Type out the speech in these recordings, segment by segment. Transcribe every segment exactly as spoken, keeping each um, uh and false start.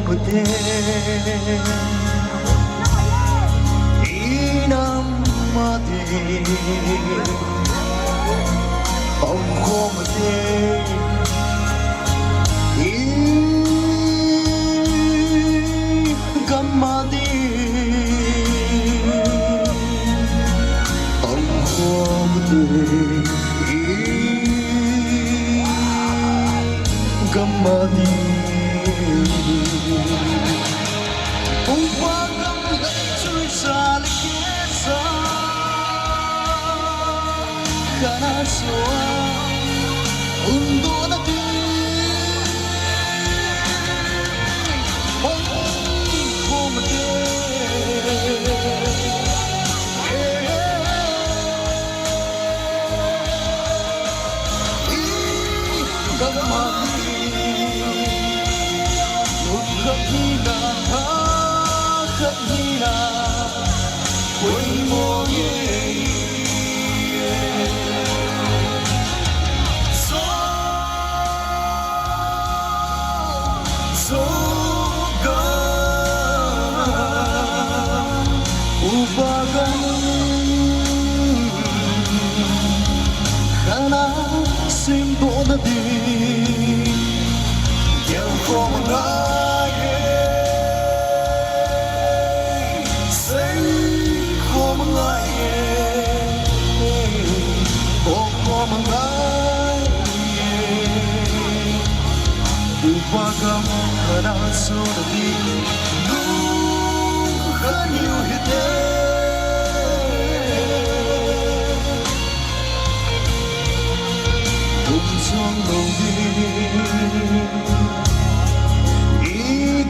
Pute inam mati om khom te i gam mati om khom te i gam mati. Upa gam lei chui sa le ke sa kana so un do na ti. Hong khom te i gam mati. Lungkhat ni na, tha khat ni na, koi mo ye. So, so ga, upa gam kana sem doh na ding, gel khom ngai e, sei khom ngai e, o khom ngai e. Upa gam kana so na ding, lungkhat niu hite. Tum song lo ding, i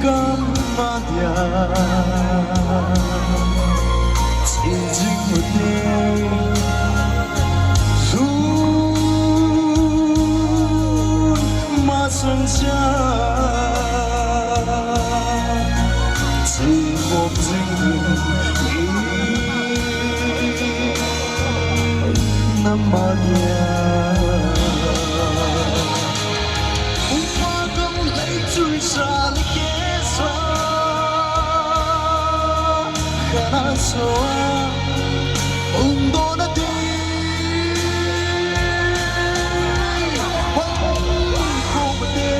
gam ma dia. Chin jing mo te, sun ma sun cha. Chin khom jing mo te, na ma dia. Upa gam lei chui sa le ke sa kana so un do na ding. Hong khom te.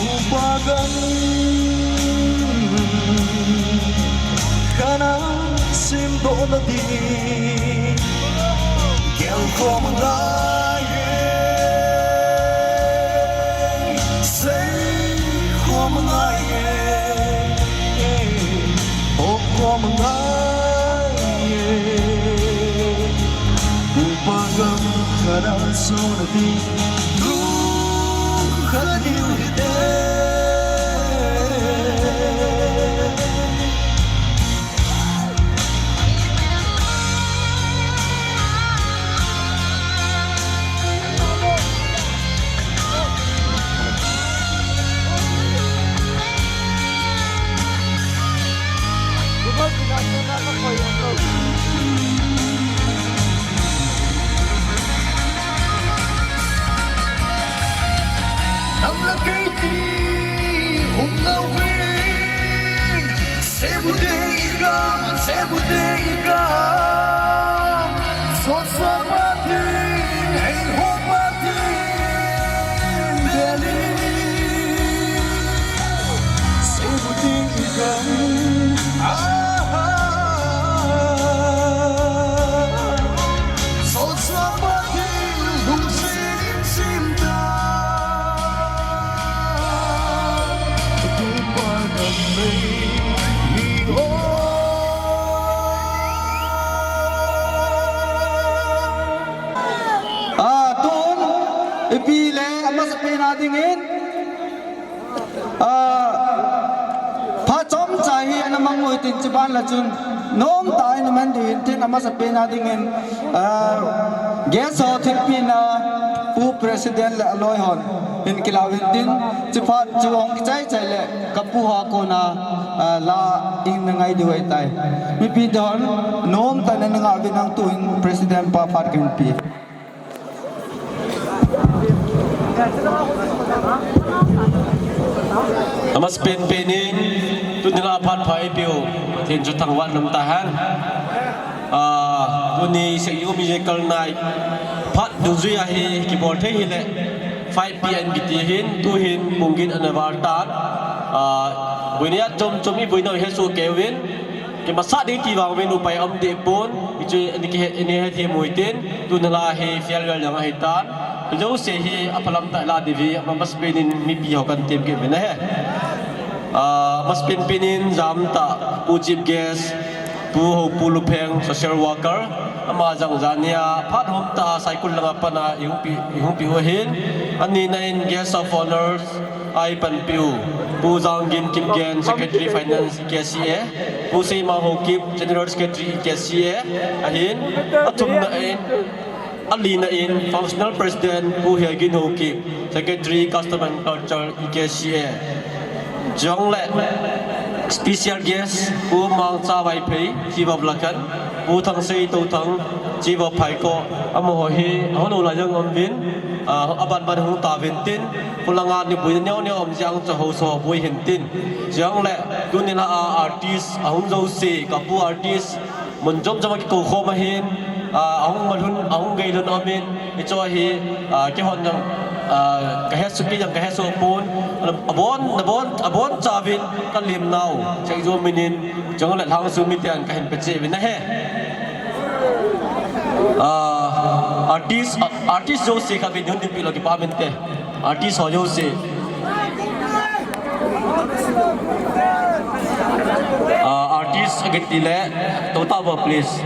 Upa gam kana sem doh na ding, gel khom ngai e, sei khom ngai e, o khom ngai e. Upa gam kana so na ding, lungkhat niu hite. Nang le kei ti hung lou vin, se bu te i gam, se bu te i gam, so so pa tin, hei ho pa tin, beli. Se bu te i gam, ah, ah, ah. So so pa tin lungset in sim ta. Tu pa gam lei hi o. Hi ana mang u hitin, chuban le chun nomtah in aman diu hintin, amasapen a dingin, ah, guest ho thilpina Pu President le aloi hon hin kilau hintin, chuphat chu hung kichai chai le kapu ho a kona, ah, la in na ngai diu ahitai. Mipi te hon nomtah in na ngah uvin, tuhin President pa phat kahin pe. Amasapen pen in, tuni la phat pha eipeu Pathen chu thangvah in um tahen. Ah, tuni Seikyu Musical Night phat dungjui a hi kibol thei hile five P M kiti hin, tuhin pung get ana val tan. Ah, boina chom chom i boina u hesoh kei uvin. Kimasa ding ti vang uvin upai um deh pon, hichu ani kihe, ani hethem u hitin, tuni la hi farewell jong ahitan. Ijouse hi aphalam tah la diu hi, amasapen in mipi ho kahin tem kit uvin ahi. Ah, amasapen pen in jam tah, Pu Chief Guest, Pu Hopu Lupheng, social worker, ama jong jania phat hom tah a Saikul langa pat a ihung pi, ihung pi u ahin, anina in Guest of Honours, a eipanpiu Pu Janggin Kipgen, Secretary Finance E K C A, Pu Seimang Haokip, General Secretary E K C A, ahin, athumna in, alina in, Functional President Pu Hegin Haokip, Secretary Custom and Culture E K C A. Chule, special guest, Pu Mangcha Vaiphei, Chief of Lakan, Pu Thangsei Touthang, Chief of Phaikon, amaho hi, ahung lou lai jong um uvin, ah, aban ban hung tauvin tin, khulanga ni boina neo neo um jeh a chu haosa boi hintin. Chule, tuni la a artist, ahung jouse, kapu artist, mun chom chom a kikou khom ahin, ah, ahung malhun, ahung geilhun um in, hichu hi, ah, keihon jong, ah, kahesoh, kei jong kahesoh pon, abon, abon, abonchauvin kalim nau, Seikyu min in, chule lhangsu miten kahin pe cheh uvin ahi. Ah, artist, ah, artist jouse khatvei hung dinpi lou kipa uvinte. Artist ho jouse. Ah, artist akiti le, tota uvo please.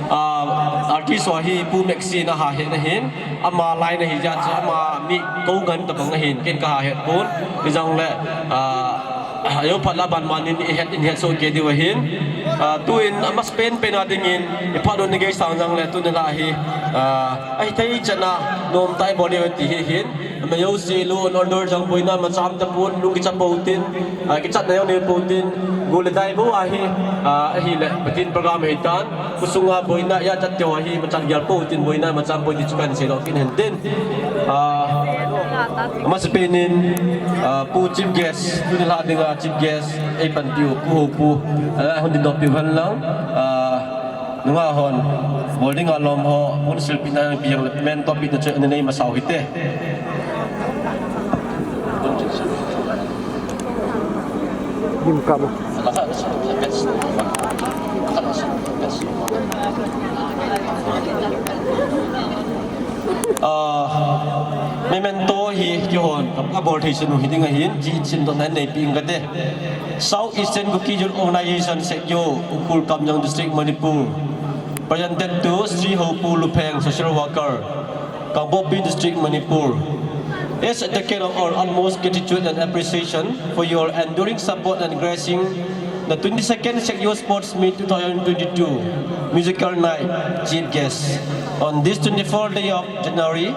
Ah, artist ho hi Pu Maxi na ha he na hin, ama line ahi jeh chun ama mi kou ngen tabang ahin, ken kaha het pon, hijongle, ah, ajo phat la ban man in ihet, ihet soh kei diu ahin. Ah, tuin amasapen pen a dingin, iphat u ni gei sang jongle tuni la hi, ah, ahithei chan a nomtah a ibol diu ti hi hin. Ama jouse law and order jong boina imacha um tapon, lung kicha pou tin, ah, kichatna jong nei pou tin, gol le dai bou ahi, ah, ahile, Pathen program ahitan, khosunga boina, ijat jat teu ahi, imachat gel pou tin, boina imacha um pou ti chu kahin seilou kit in tin. Ah, amasapen in, ah, Pu Chief Guest, tuni la dinga Chief Guest, eipanpiu, Pu Hopu, ah, hung dindoh piu hen lang, ah, Nungah hon, bol dinga lom ho, hung silpina piang le, mentor pina chu ana nei masa u hite. Gim kap. Ah, memento hi keihon, kabol thei chan u hi ding ahin, chi chin to nan nei ping kate. South Eastern Kuki Youth Organization, Seikyu, Ukhrul Kamjong District, Manipur. Presented to Sri Hopu Lupheng, social worker, Kangpokpi District, Manipur. As a token of our utmost gratitude and appreciation for your enduring support and gracing the twenty-second Seikyu Sports Meet two thousand twenty-two, musical night, chief guest, on this twenty-fourth day of January,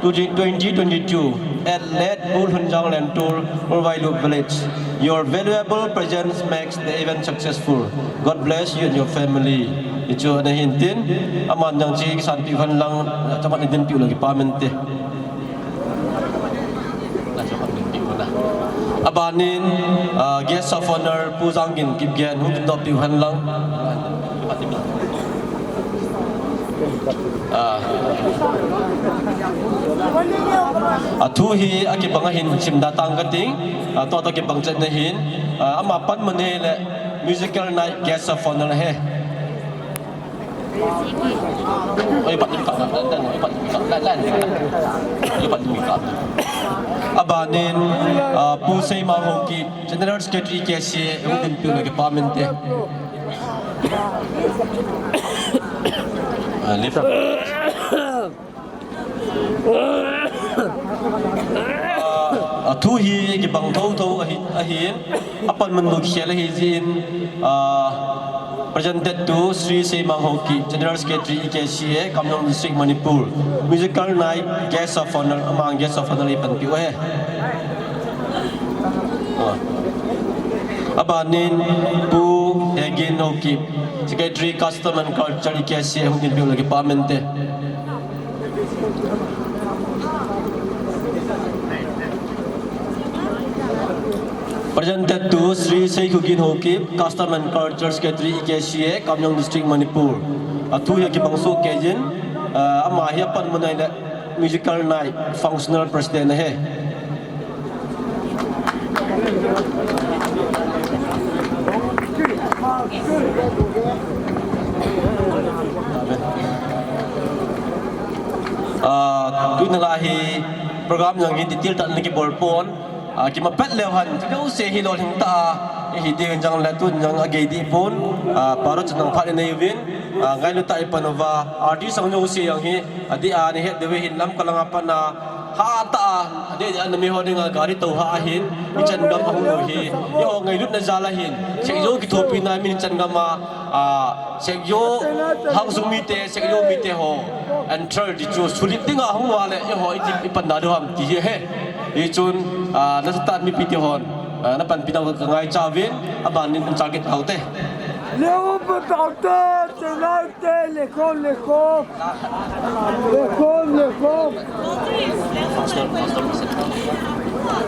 twenty twenty-two, at Late Pu Lhunjang Lentur, Urvailu Village. Your valuable presence makes the event successful. God bless you and your family. Hichu ana hin tin, aman jong chi kisan piu hen lang, chaman idin piu lou kipa uvinte. Abanin, ah, guest of honor, Pu Janggin Kipgen, hung dindoh piu hen lang. Ah. Athu hi akibang ahin sim da tang kating, ah, tua toh kibang chet na hin, ah, ama panmun hi le musical night guest of honor ahi. Oi, pat ni ka, oi, pat ni ka, oi, pat ni ka. Abanin, ah, Pu Seimang Haokip, General Secretary K C A, hung dinpiu lou kipa uvinte. Ah, lift. Ah, Thu hi kibang thotho ahi, ahin, apan mun bou kikhel ahi jeh in, ah, presented to Shri Seimang Haokip, General Secretary E K C A, Kamjong District, Manipur. Musical night, guest of honor, amang guest of honor ipanpi u ahi. Ah. Abanin, Pu Hegin Haokip, Secretary Custom and Culture E K C A, hung dinpi u le kipah mente. Presented to Shri Seikhogin Haokip, Custom and Culture Secretary E K C A, Kamjong District, Manipur. Athu hi kibang soh kei jin, ah, ama hi apan mun a ahile Musical Night Functional President ahi. Ah, tuni lai hi program jong hi detail tah in kibol pon. Ah, kimat pet leu hen, jouse hi lolhing tah a ihi ding jong le tun jong agei dih pon. Ah, parachun jong phat inei uvin. Ah, ngailut tah a ipan uva. Artist jong jouse jong hi adeh a nahet diu ahin, Lamka langa pat a hatah a, adeh a nami ho dinga gari tou ha ahin, ichan gam ahung lou hi, eiho ngailutna jal ahin, Shekjo kithopina min chan gam a, ah, Shekjo hangsung mite, Shekjo mite ho, and third di chu sulit dinga hung uva le, eiho iti ipan da diu ham ti hi ahi. Hichun, ah, nasatah in mipi te hon, ah, napanpi nau ka ngaicha uvin, abanin chakit haute. Leo pa taute, chenai te, lekho, lekho.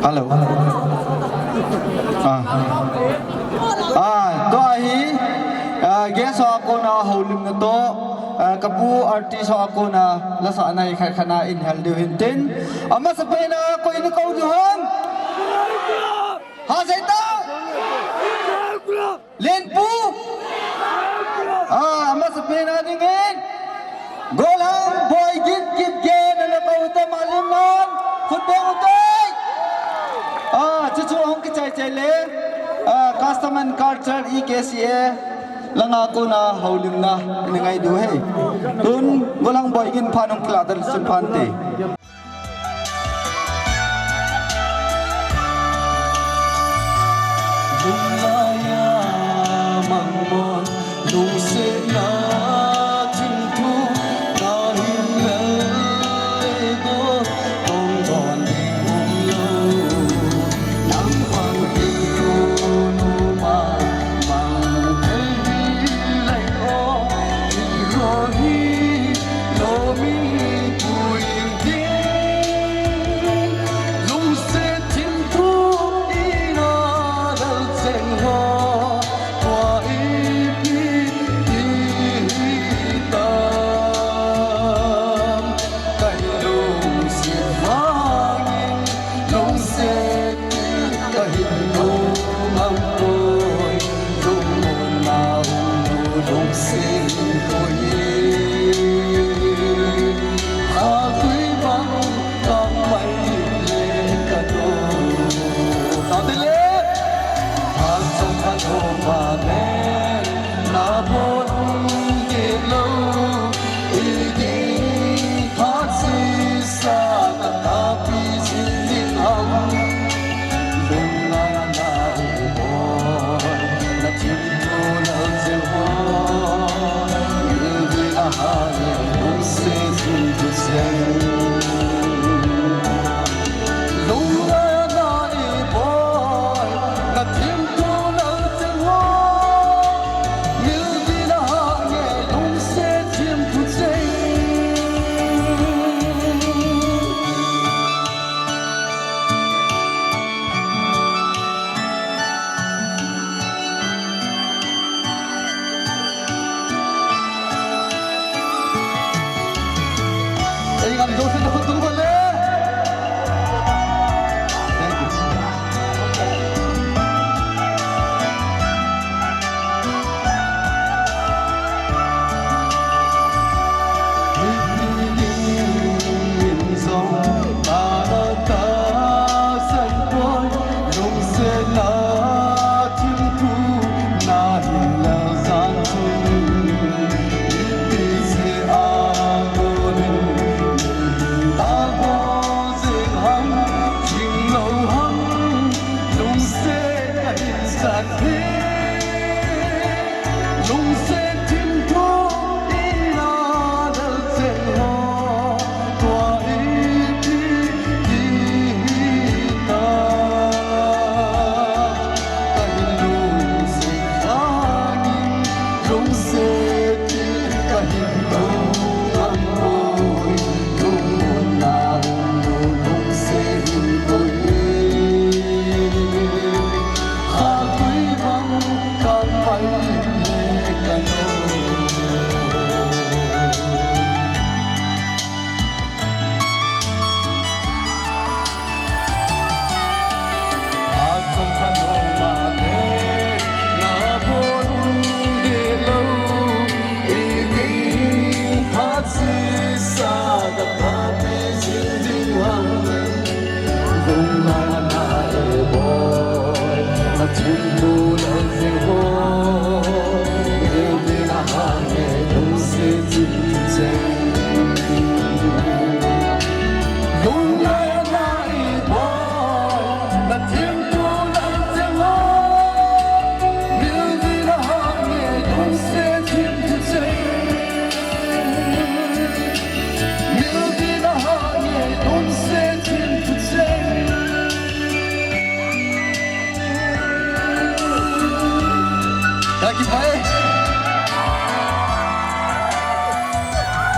Hello. Ah. Ah, tua hi, ah, guest ho a kona houlimna toh, ah, kapu artist ho a kona lasahna hi khat khat a in hel diu hin tin. Amasapen a koi in kou diu ham? Ha, sei tau. Lenpu. Ah, amasapen a dingin. Golhang Boigin Kipgen, ana kou te malim non. Khut beng ute. Ah, chuchu hung kichai chai le. Ah, Custom and Culture E K C A. Langa kona houlimna, ina ngai diu ahi. Tun, Golhang Boigin phan hung kilah ta le chun phan te.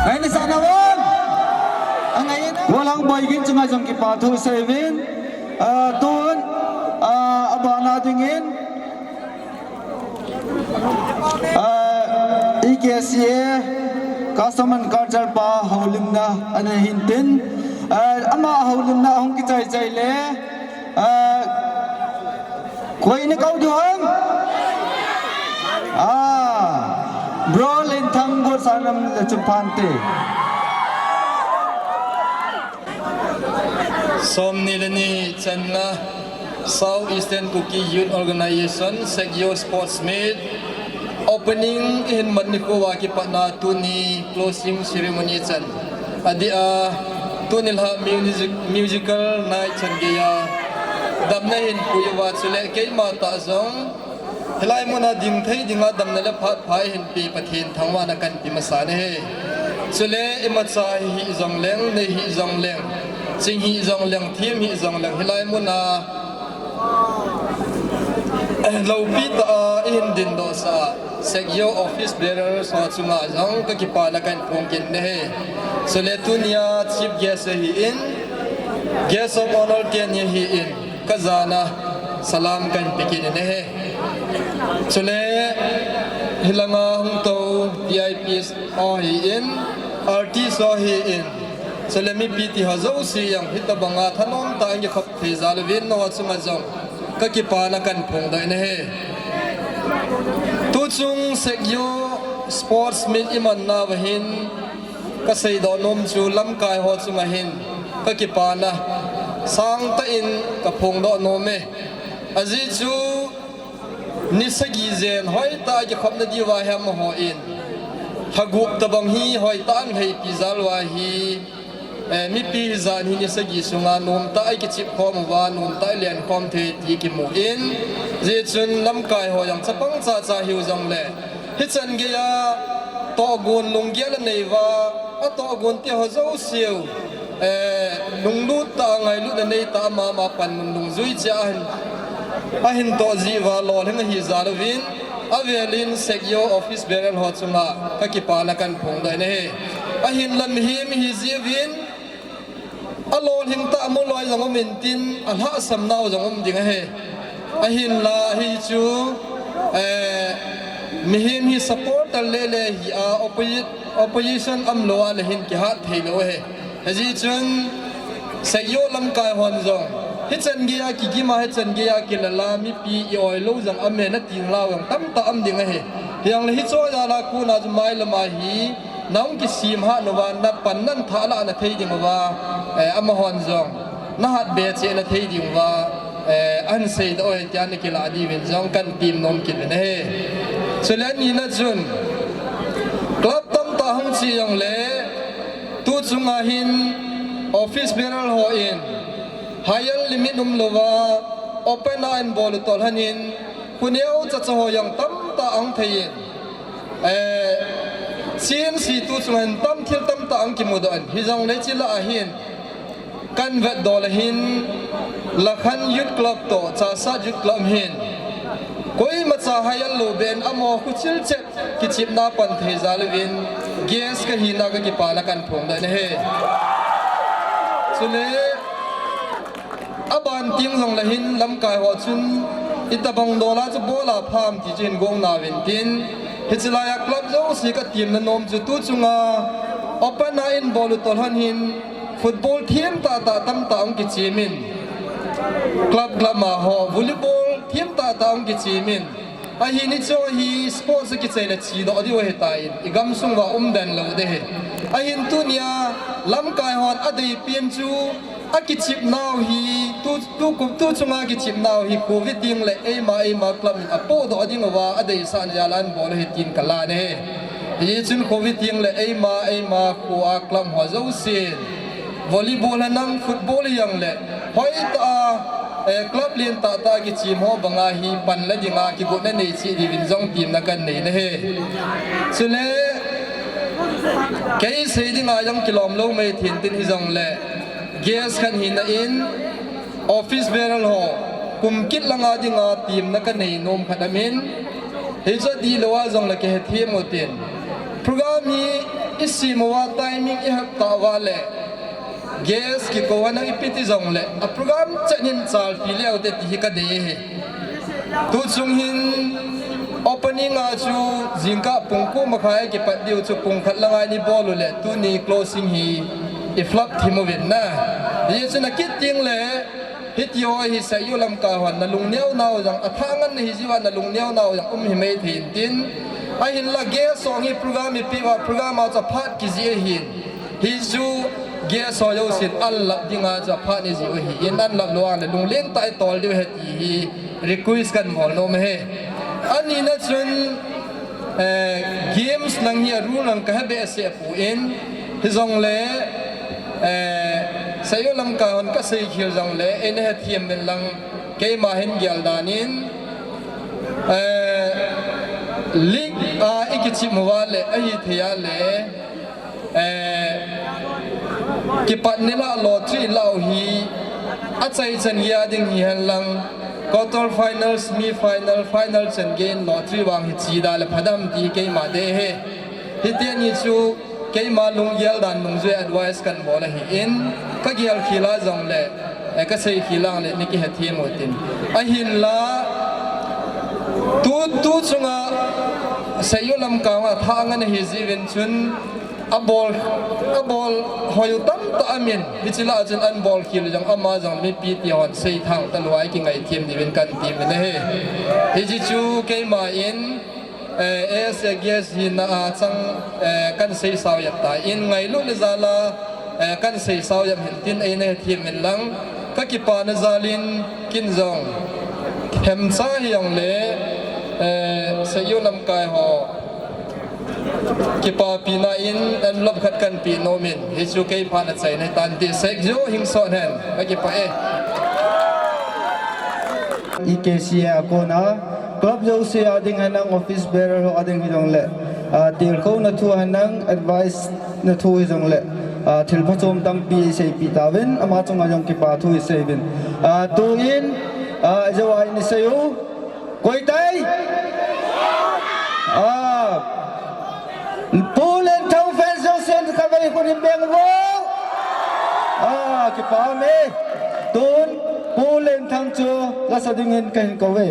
Ngai ni sana wan. Angai na. Walang boy gin chunga jong kipa thu seuvin. Ah, tun, ah, abana dingin. Ah, E K C A, Custom and Culture pa houlimna ana hin tin. Ah, ama houlimna hung kichai chai le. Ah, koi ni kau du ham? Ah, Bro Lenthang Gotsanam le Chumphante. Som ni le ni channa South Eastern Kuki Youth Organization, Sekyo Sports Meet, opening ihin man nikho a kipatna tuni closing ceremony chan. Adeh a, tuni lha music, musical night chan geiya damna hin pui uva chule keima tah jong hilai muna ding thei dinga damna le phat pha ihin pe Pathen thangvahna kahin pe masa nahi. Chule imacha hi jong leng, nei hi jong leng, ching hi jong leng, thim hi jong leng, hilai muna, eh, loupi tah a ihin dingdoh sah Sekyo office bearers ho chunga jong kakipana kahin phong kit nahi. Chule tunia chief guest ahin, guest of honour ten ahin, kajana salam kahin pe kit nahi. Chule hilanga hung tou V I Ps ho ahin, artist ho ahin, chule mipi ti ho jouse jong hitabanga thanom tah in kikhop thei jal uvin, nangho chunga jong kakipana kahin phongdoh nahi. Tuchung Sekyo Sports Meet imanna uva hin kaseidoh nom chu lamkai ho chunga hin kakipana sangtah in kaphongdoh nom e. Ajeh chu ni sagi jen hoitah a kikhopna diuva hi amaho in lha gup tobang hi hoitah a ahin lhaipi jal uva hi, eh, mipi hijat hi ni sagi sunga nomtah a ikichep khom uva, nomtah a ilen khom thei ti kimu in, hijeh chun lamkai ho jong chapang chacha hiu jongle, hichan geiya tohgon lunggel anei uva, atohgon te ho jouseu, eh, lunglut tah a ngailutna nei tah a ama ama panmun dungjui cheh a ahin, ahin toh jeh uva lolhing ahi jal uvin, avelin Sekyo office bearer ho chunga kakipana kahin phongdoh nahi. Ahinla mihem ihi jeh uvin, alolhing tah a muloi jong um intin, alhahsam nau jong um ding ahi. Ahinla hichu, eh, mihem hi supporter lele hia, opposi-, opposition umlou a le hin kihat theilou ahi. Hijeh chun Sekyo lamkai hon jong hichan geiya kigim a, hichan geiya kilal a, mipi i-oi lou jong aume, nating lau jong tamtah um ding ahi. Hijongle hiche jal a kona chu mailam a hi nahung kisem hat nauva, napan nathah lah nathei diuva, eh, amahon jong nahat be cheh nathei diuva, eh, ahin seidoh uve tia nakilah diuvin jong kahin temnom kit uvin ahi. Chule anina chun club tamtah hung che jongle, tuchunga hin office bearer hon higher limit umlouva open a ahin bol u toh lhonin, Khoneo chacha ho jong tamtah ahung thei in, eh, C N C tu chunga hin tam thil tamtah ahung kimudoh in, hijongle hiche lah a hin kahin vetdoh le hin, Lakhan Youth Club toh Chassad Youth Club hin koimacha haiya lou ben amaho khuchil chet kichepna pan thei jal uvin, guest kahina kakipana kahin phongdoh in ahi. Chule aban teng jongle hin lamkai ho chun itobang dola chu bol a pha ham ti chu hin gong nauvin tin, hiche laiya club jouse katemna nom chu tu chunga open a eibol u toh lhon hin football themtah tah tamtah ahung kichem in, club club a ho volleyball themtah tah ahung kichem in, ahin hicheho hi sports a kichai le chedoh diu ahitan, igamsung uva um den lou ding ahi. Ahin tunia lamkai hon adeipen chu akichepnau hi, tu, tu, tu chunga kichepnau hi Covid teng le eima, eima club in apohdoh ding uva adeisahna jal a ahin bol ahi tin kalan ahi. Hichun Covid teng le eima, eima kho a club ho jousen volleyball henlang, football hijongle, hoitah a, eh, club lentah tah a kichem ho banga hi panla dinga kigotna nei cheh diuvin jong temna kahin nei in ahi. Chule kei sei dinga jong kilom lou mai thei in tin, hijongle guest kahin hina in, office bearer ho kum kit langa dinga temna kanei nom khat aum in, hichu adihlou a jongle kihethem utin, program hi isem uva timing ihet tah uva le guest kikou henlang ipi ti jongle a program chan in chalpi leu te ti hi kadei ahi. Tu chung hin opening a chu jingkah pung ko makhai a kipat diu chu pung khat langa ibol u le tuni closing hi iflop thim uvin na. Hichun akit teng le hitiho hi Seiyou lamkai hon nalungneo nau jong, athah ngan nahi jiuva nalungneo nau jong um himai thei in tin, ahinla guest ho hi program ipeh uva program a chu aphat kijih ahin, hichu guest ho jousen anlap dinga chu aphat ijih u ahin, anlap lou a le lunglen tah a itol diu ahi ti hi request kahin bol nom ahi. Anina chun, eh, games lang hi a rule lang kahe behseh poi, hijongle, eh, Seiyou lamkai hon kasei khel jongle eina hethem uvin lang, keima hin gel dan in, eh, league a ikichem uva le ahithei a le, eh, kipat nilhah lottery lah u hi achaichan geiya ding hihen lang, quarter final, semi final, final chan geiyin lottery vang hi che da le phadem ti keima dei ahi. Hiteni chu keima lunggel dan nungjui advice kahin bol ahin, kagel khel a jongle, eh, kasei khel a jongle nei kihethem utin. Ahinla tu, tu chunga Seiyou lamkai ho athah ngan ahi jiuvin chun, abol, abol hoi u tamtah aum in, hiche lah a chun ahin bol khel jong ama jong mipi te hon seithang talou a ikingaithem diuvin kahin temin ahi. Hiche chu keima in, eh, as a guest hina a chang, eh, kahin seisao jep tan, ngailutna jal a, eh, kahin seisao jep hin tin, eina hethem uvin lang, kakipana jal in ken jong themcha hijongle, eh, Seiyou lamkai ho kipapina in envelope khat kahin pe nom in, hichu kei phat a achaina ahitan ti seijuh hing son hen, kakipah e. E K C a kona club jouse a ding henlang, office bearer ho a ding hijongle, ah, tilkhouna thu henlang, advice na thu hijongle, ah, thil phachom tampi eiseipeh tauvin, ama chunga jong kipa thu isei uvin. Ah, tun, ah, ijou a in isei u. Koi tai? Ah, Pu Lenthang fans jousen khatvei khut hin beng uvo. Ah, kipa ume. Tun, Pu Lenthang chu lasa dingin kahin kou e.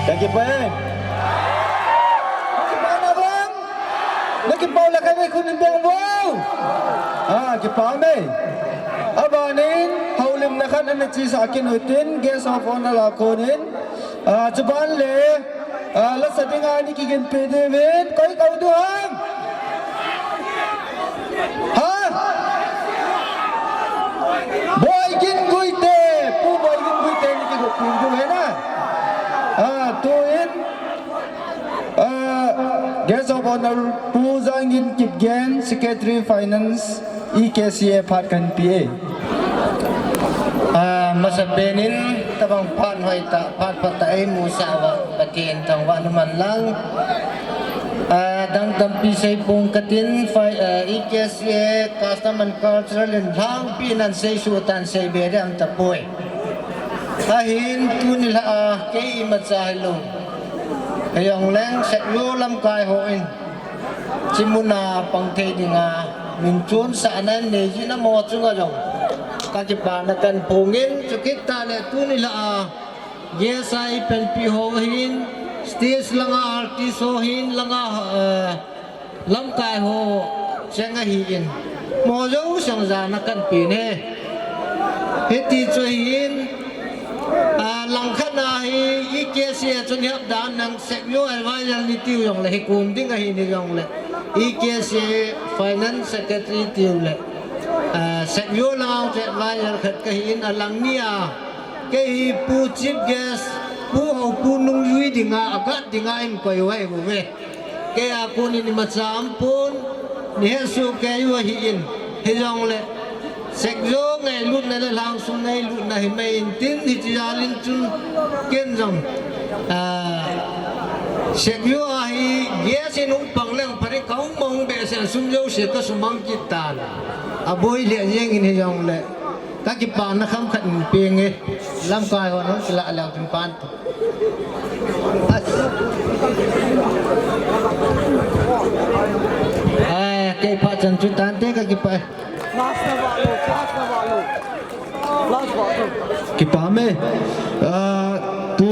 Ka kipah e. Kipah na bang. Na kipah le ka ve khun in bang vo. Ah, kipah me. Abanin, houlimna khat ana chesa kit utin, Guest of Honor a konin. Ah, chuban le, ah, lasa dinga ni kigenpi diuvin, koi kau diu ham? Ha? Boigin Guite, Pu Boigin Guite ni kigenpi diu hen a. Ah, tuin, ah, Guest of Honor, Pu Jangin Kipgen, Secretary Finance, E K C A phat kahin pe e. Ah, masapen in tabang phat hoitah, phat phatah eimusah uva, Pathen thangvahna man lang. Ah, dang tampi seipong katin, fai, ah, E K C A Custom and Cultural in lhangpi nan seisuh tan seibe ding tapoi. Ahin tuni lah a, kei imacha hilou. Hijongleng Sekjo lamkai hon. Chimuna pang thei dinga, min chonsahna nei jin amaho chunga jong ka kipana kahin phongin, chukit tah le tuni lah a, guest a ipanpi ho hin, stage langa artist ho hin, langa, eh, lamkai ho cheng ahin, mo jouse jana kahin pen e. Hiti chu hin, ah, langkhat na hi E K C A chun hiap dan nang Sekjo advisor ni tiu jongle, hi kum ding ahi ni jongle, E K C A finance secretary tiu le, ah, Sekjo lang chu advisor khat kahin, alang ni a, kei hi Pu Chief Guest, Pu Ho, Pu Nungjui dinga, agat dinga in koi uve. Kei a konin imacha aumpon, nei hesoh kei u ahin, hijongle, Sekjo ngailutna le lhangsung ngailutna hi mai intin, hiche jal in chun ken jong, ah, Sekjo a hi Yes, in hung pang leng pari ka hung mong be sen sum jouse ka sumang kit tan. Aboi le jeng in hijongle. Ka kipana kham khat in peng e. Lamkai hon hung kila leu tin pan. Ai, kei phat chan chu tante ka kipah. Last na valo, last na valo. Last valo. Kipah me. Ah, tu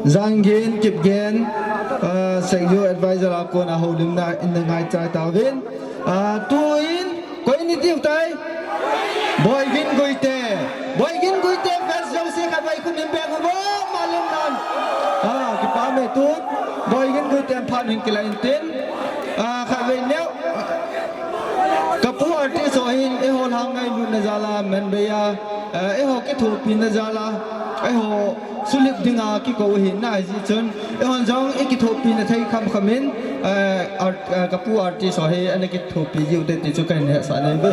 Jangin Kipgen, ah, Section Advisor a kona houlimna in ngaicha tauvin. Ah, tuin, koi ni tiu tai? Boigin Guite. Boigin Guite, fans jouse khatvei khut in beng uvo, malim nan. Ah, kipah me tu. Boigin Guite phat in kila in tin. Ah, khatvei neo. Ka pu artist ho hin, eiho lhang ngailutna jal a, manbei a, eh, eiho kithopina jal a, eiho sulip dinga kikou hi na hi jeh chun, eihon jong i kithopina thei kham kham in, eh, art, eh, ka pu artist ho hi, ana kithopi jiu te ti chu kahin hetsah nei ve.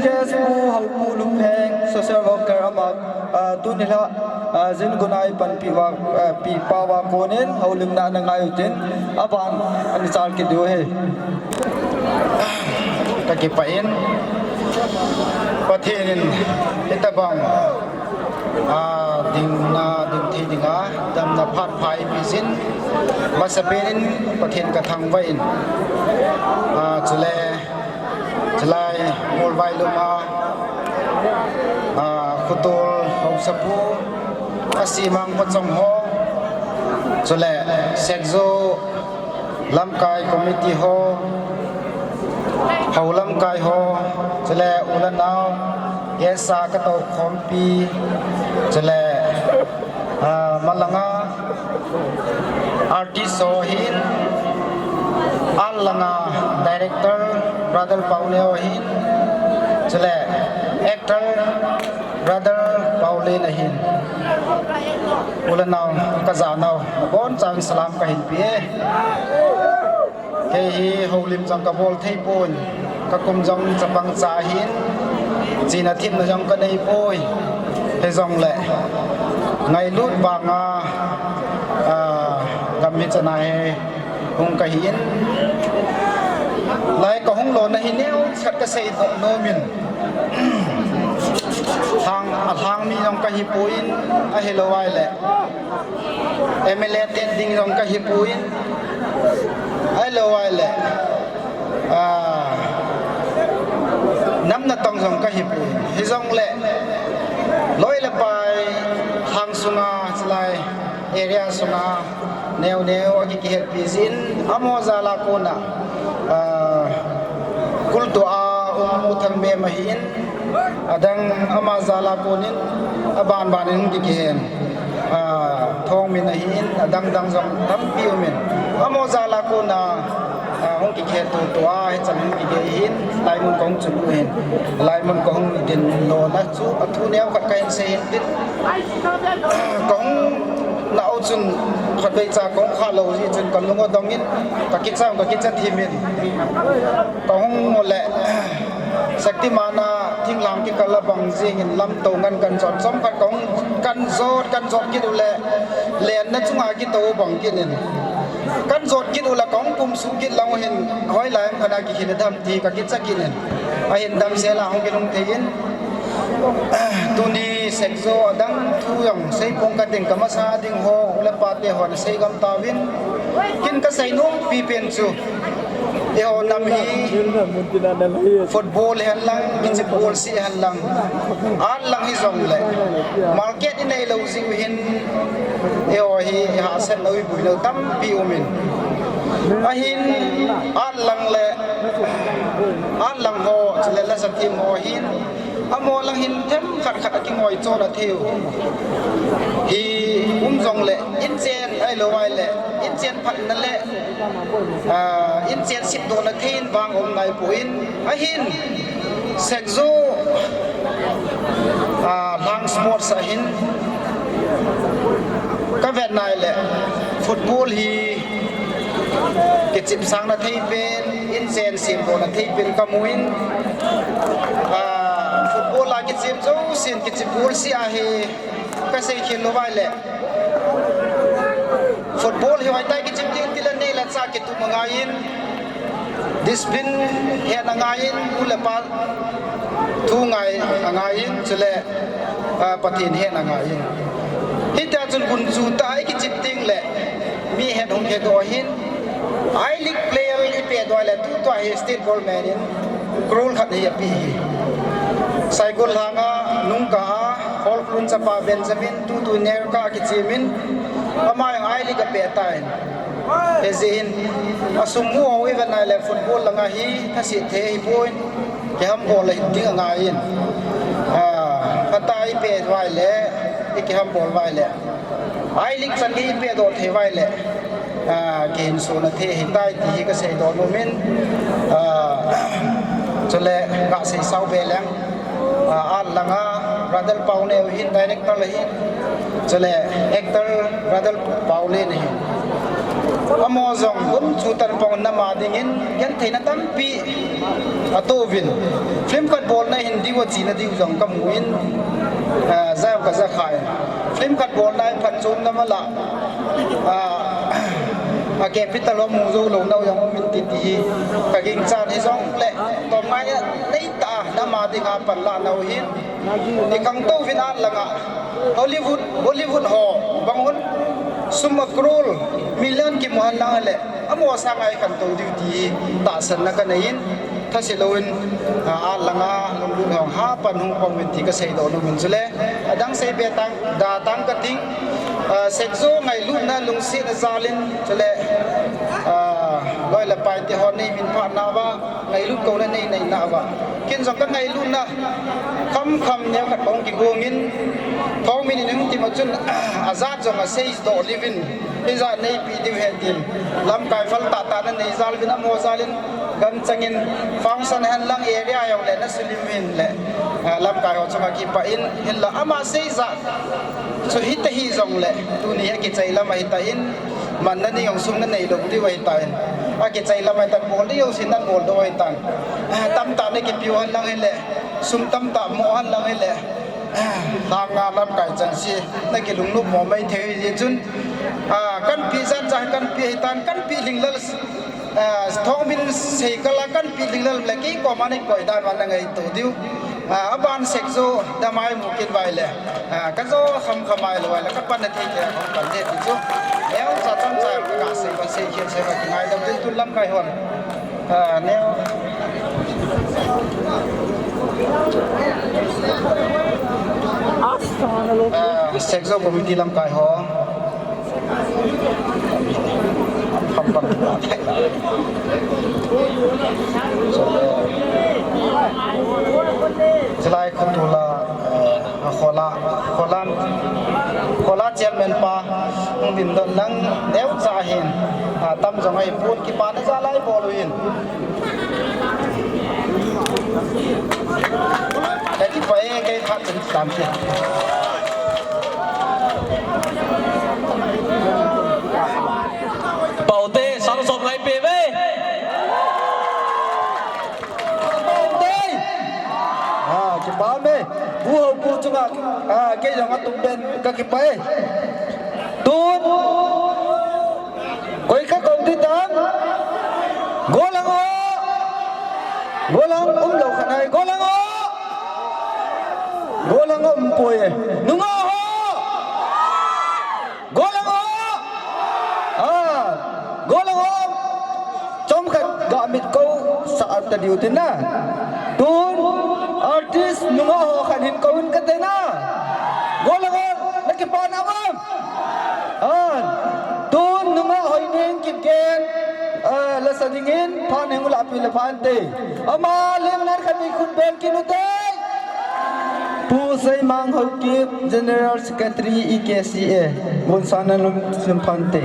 Pu Haupu Lumheng, social worker ama, ah, tuni la, ah, jin gunai panpi va, ah, pi pa va konin, houlimna na ngai utin, aban, ani chal ki du he. Ka kipah in, Pathen in, hitabang, ah, dingna, ding thei dinga, damna phat pha eipeh jin, masapen in, Pathen ka thangvah in, ah, chule, Chulai, Molvai lum a, ah, Khutol Haosapu, Asimang Pachong ho, chule, Sekjo Lamkai Committee ho, Hou Lamkai ho, chule, u le nao, Esa ka tou khompi, chule, ah, malanga, artist ho hin, alanga director, brother Pauneo hin, chule actor, brother Paulin ahin. U le nao, ka janau, abonchan salam ka hin pe e. Kei hi houlim jong ka bol thei pon, ka kum jong chapang cha ahin, chena themna jong ka nei poi. Hijongle, ngailut banga, ah, gam hi chana hi hung ka hin. Lai ka hung lona hi neokhat ka seidoh nomin. Lhang, alhang mi jong ka hi pon, ahilou ahile. M L A ten ding jong ka hi pon, ahilou ahile, ah, nam natong jong ka hi pon. Hijongle, loi le pai, lhang sunga, chulai area sunga, neo neo a ki, kihetpi jin, amaho jal a kona, ah, kultu a um u Thangmem ahin, adang ama jal a konin, aban ban in ki, kihen. Ah, Thongmin ahin, adang dang jong tampi umin. Amaho jal a kona, ah, hung ki, kihet tutua, hichan hung ki, kihe hin, laimun kahung chun u hin. Laimun kahung din lona chu, athu neokhat ka hin sei hin tin. Kahung na u chun, khatvei cha kahung kha lou jeh chun, ka lung adong in, ka kicha, ka kicha thim in. Kahung u le, Shaktiman a thinglhang kikal a bang jing in lamto ngan kan jot, chomkhat kahung kan jot, kan jot kit u le, lenna chunga kitou bang kit in. Kan jot kit u le kahung pum suh kit lang u hin, hoilai ham khat a kikhin a dam ti ka kicha kit in. Ahin damsel a hung kilhung thei in. Tuni Sekjo adang thu jong seipong ka ding, ka masa ding ho, u le pa te hon sei gam tauvin. Ken ka seinom pipen chu. Eiho nam hi football hen lang, kichep bol si hen lang, art lang hijongle, market i nei lou jeh u hin, eiho hi i hahsat lou, i boi lou tampi umin. Ahin, art lang le, art lang ho, chule la sa thim ho hin, amaho lang hin themkhat khat a kingoi chon a thei u. Hi um jongle, inchen ahilou ahile, inchen phatna le, ah, inchen sipdohna thei in vang um ngai poi. Ahin, Sekjo, ah, lhang sports ahin, ka vet nai le, football hi kichep sangna thei pen, inchen sipdohna thei pen ka mu in, ah, football a kichep jousen kichep bol si ahi, ka seikhel lou vai le. Football hi hoitah kichep ding tile nei le chah kitum angai in, discipline hetna angai in, u le pa thu ngai angai in, chule, ah, Pathen hetna angai in. Hitia chun gunchu tah a i kichep ding le, mi het hung hedoh ahin, I-League player i pedoh le, tutua hi state government in crore khat hi ape hi. Saikul lhanga, nungkah a, Hall Klun chapa Benjamin, tutu Nerka kichem in, ama jong I-League apeh tan. Hijeh in, asum mu ho i vet nai le football langa hi, thase thei hipon, kihambol a hiding angai in. Ah, phatah a i pet vai le, i kihambol vai le. I-League chan gei i pedoh thei vai le, ah, kihinsona thei ahitai ti hi ka seidoh nom in, ah, chule ka seisao be leng, ah, art langa brother Pauneo hin director ahin, chule actor brother Paulin ahin. Amaho jong gunchu tah a pang nama dingin gentheina tampi atoh uvin. Film khat Bolna hin diu a china diu jong kamu in, ah, jao kaja khan. Film khat bolna hi phatchomna mala, ah, a capital ho mu jou louna jong um in titi hi kagingchan hijongle, tomngai neitah a ama dinga panlahna u hin, i khangtou vin a langa Hollywood, Bollywood ho bang hon sum a crore, million kimu henlang le, amaho sanga i khangtou diu ti tahsanna kanei in, thase louvin, ah, a langa lunglut hung hapan hung pang uvin ti kaseidoh nom in chule, adang seibe tang, da tang kating, ah, Sekjo ngailutna lungsetna jal in chule, ah, loi le pai te hon nei min phat nauva, ngailut kouna nei nei nauva, ken jong kangailutna khamkham neo khat bang kigong in, thong min in hung kima chun, ah, ajat jong aseidoh liu vin, hijat neipi diu hen tin, lamkai phal tahtah nanei jal uvin, amaho jal in, ganchang in, function henlang area jongle nasulim uvin le, ah, lamkai ho chunga kipah in, hinla ama seijat chu hita hijongle, tuni hi akichai lam ahitan, manna ni jong sum nanei lou diu ahitan, akichai lam ahitan, bol diu jousen nabol diu ahitan, ah, tamtah nakipiu henlang hile, sum tamtah mo henlang hile, ah, lhanga lamkai chengse nakilungnop mo mai thei jeh chun, ah, kanpi jan cha kanpi ahitan, kanpi lhinglel, ah, thong min seikal a kanpi lhinglel le kei koma nakikoi dan uva nangaito diu, ah, aban Sekjo damai mu kit uva le, ah, kajo khamkham ahilou le kapanna thei thei a kapan ding ti chu, neocha chomcha kaga sei, kasei khel sei, kakingaidam tin, tun lamkai hon, ah, neo, ah, Sekjo committee lamkai ho, chulai khu tula, eh, khola, kholan, khola chairman pa hung dingdoh nang neocha hin, ah, tam jong ahipon, kipana jal a ibol u hin, kakipah e, kei phat chun tam te. Paote, sang som ngai pe ve. Paote. Ah, kipah me. Pu ho pu chunga, ah, kei jong atum pen kakipah e. Tun. Koi kakou ding tam? Gollhang ho! Gollhang umlou khat nai, gollhang ho! Gollhang umpoi e. Nungah ho! Gollhang ho! Ah, gollhang ho! Chomkhat gamit kou sah ta diu tin na. Tun, artist nungah ho khat hin kou in kate na. Gollhang ho, nakipah na am? Ah, tun nungah Hoineng Kipgen, ah, lasa dingin phat hung lahpeh le phante. Ama lim nan khat vei khut beng kit ute. Pu Seimang Haokip, General Secretary E K C A, Bonsana Lum Simphante.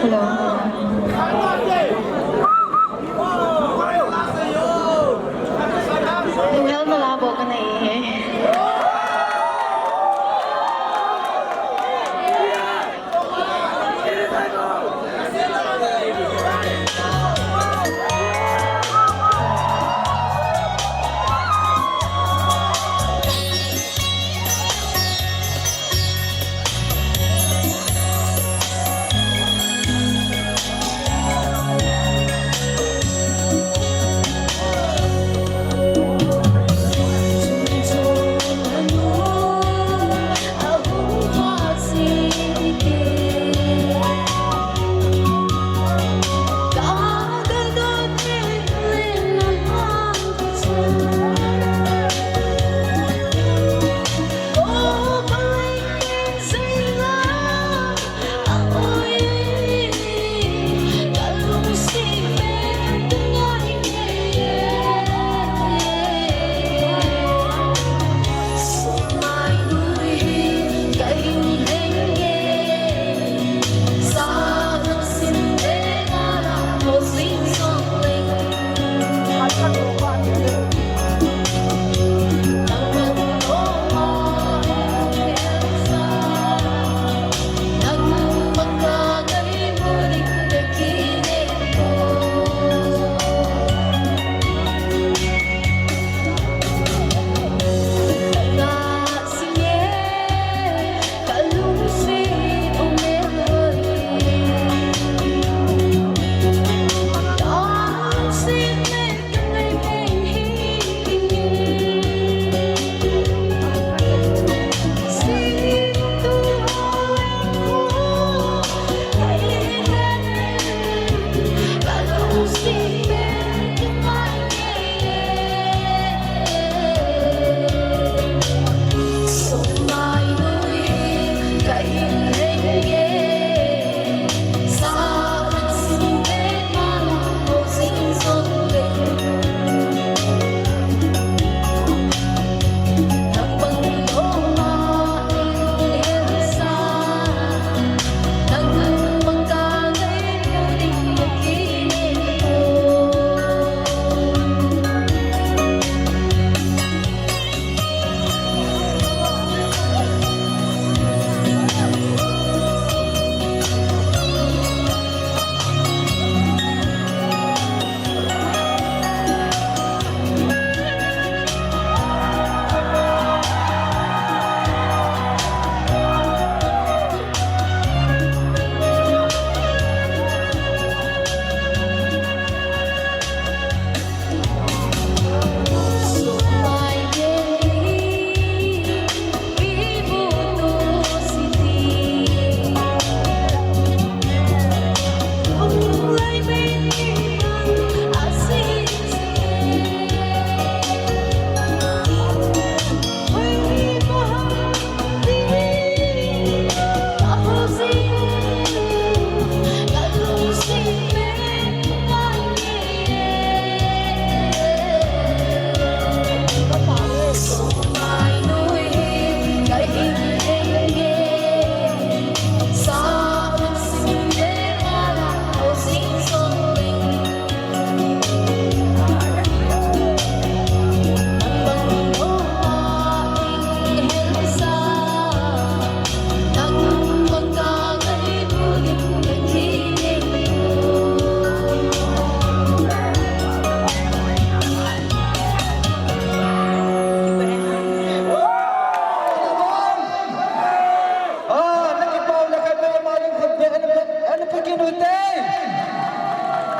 Hello. Lunghel mala bol kanei e.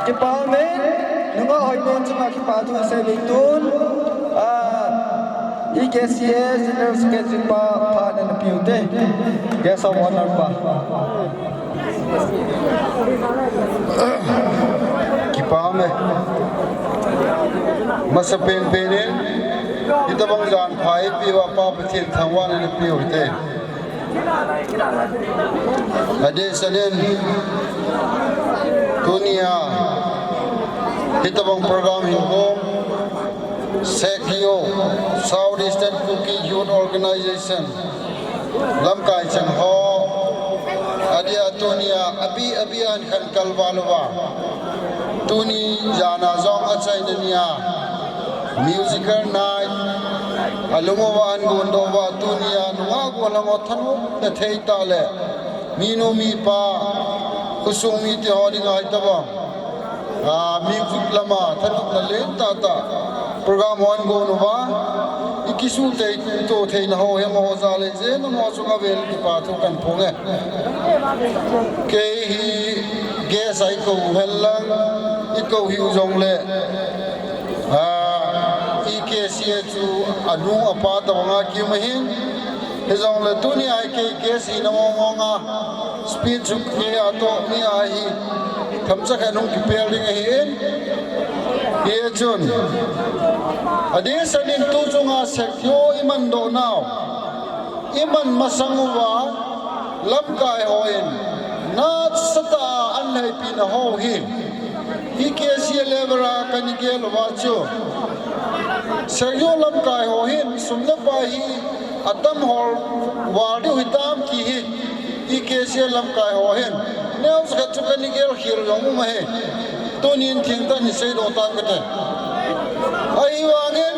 Kipa ume, nunga hoinon chunga kipa thu sei be tun. Ah, E K C A General Secretary pa phat na pe ute. Guest of Honor pa. Kipa ume. Masa pen pen in, hitabang jan pha eipeuva Pa Pathen thangvahna na pe ute. Adeh sanin, tunia hitabang program hin bol, SEKYO, South Eastern Kuki Youth Organization, lamkai cheng ho, adeh a tunia abi abi a hin khan kalval uva, tuni jana jong achaina nia musical night, alung uva ahin gon doh uva, tunia nunga gollhang ho thanopna thei tah le, minu mipa, khosung mite ho dinga hitabang, ah, music lama thanopna lentah tah program ho ahin gon uva, i kisuhthei, toh theina ho, hemo ho jal le, jeng amaho chunga vel kipa thu kahin phong e. Kei hi guest a i kou hen lang, i kou hiu jongle, ah, E K C A chu anu apa tabanga kium ahin. Hijongle tunia hi kei guest hina mong mong a, speech chu kei a toh mi ahi, themcha khat hung kipel ding ahin. Hichun, adeh sanin tu chunga SEKYO i man doh nau, i man masang uva, lamkai hon nasatah a ahin lhaipi na ho hi, E K C A level a kana gel uva chu, SEKYO lamkai ho hin sum le pai hi atam hol val diu hitam ti hi, E K C A lamkai ho hin neocha khat chu kana gel khel jong um ahi. Tunin thengtah in seidoh tan kate. Ahivangin,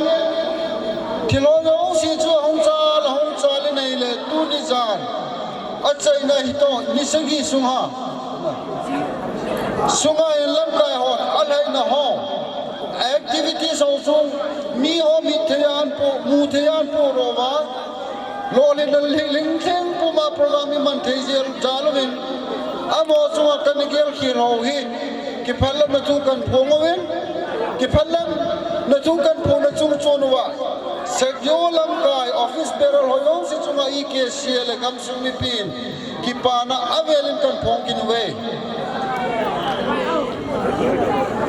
thil ho jouse chu ahung chal, ahung chal in ahile, tuni jan achaina hitoh ni sagi sunga, sunga hin lamkai hon alhaina ho, activities ho sung, mi ho mit thei a ahin po, mu thei a ahin po lou va, lolhinna lhingthleng puma program i man thei jel jal uvin, amaho chunga kana gel khel ho hi, kiphalam na thu kahin phong uvin, kiphalam na thu kahin phong na chung chon uva, SEKYO lamkai office bearer ho jouse chunga E K C A le gamsung mipin kipana avelin kahin phong kit uve.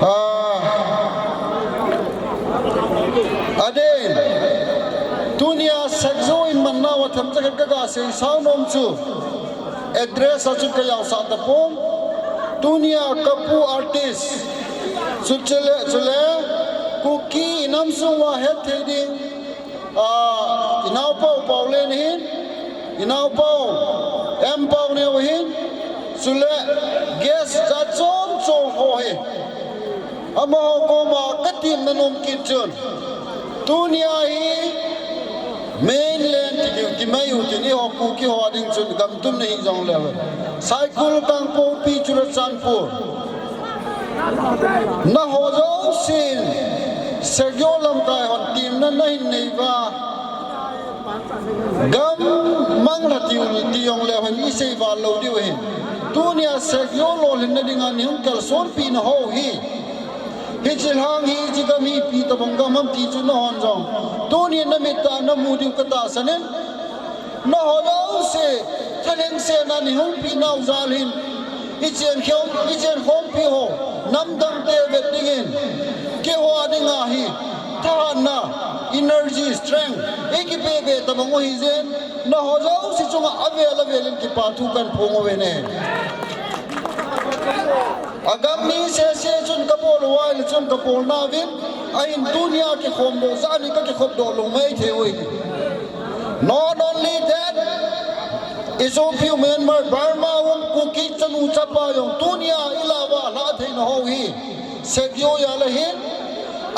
Ah, adeh in, tunia SEKYO in man nauva themcha khat kaga sei sao nom chu, address a chu kajaosah tapon. Tunia kapu artist, chu chule, chule, Kuki i nam sung uva hetthei ding, ah, i naopa u Paolen ahin, i naopa u M Paoneo ahin, chule guest jat chom chom ho hi. Amaho koma katemna nom kit chun, tunia hi mainland ti diu, ti mai u tin, eiho Kuki ho ding chun gamtum na hi jongleu, Saikul, Kangpokpi, Churachandpur, nangho jousen SEKYO lamkai hon temna nahin nei uva, gam manglha tiu ti jongleu hen i seival lou diu ahin. Tunia SEKYO lolhinna dinga nei hung kalsonpi na ho hi, hiche lhang hi, hiche gam hi ipi tobang gam ham ti chu nahon jong tunin namit a namu diu katahsan in, nangho jouse thalhengsetna nei hungpi nau jal hin, i chen khom, i chen khompi ho, namdangte vet dingin, keiho dinga hi thahatna, energy, strength, eikipe be tabang u ahi jeh in, nangho jouse chunga avel avel in kipa thu kahin phong uve ne. Agam mi sese chun kabol uva ahile chun kabol nauvin, ahin tunia kikhom doh, jani kakikhop doh lou maithei uve. Not only that, i sopiu Myanmar, Burma um Kuki chanu chapa jong tunia ilah uva alhah theina ho hi SEKYO jal ahin,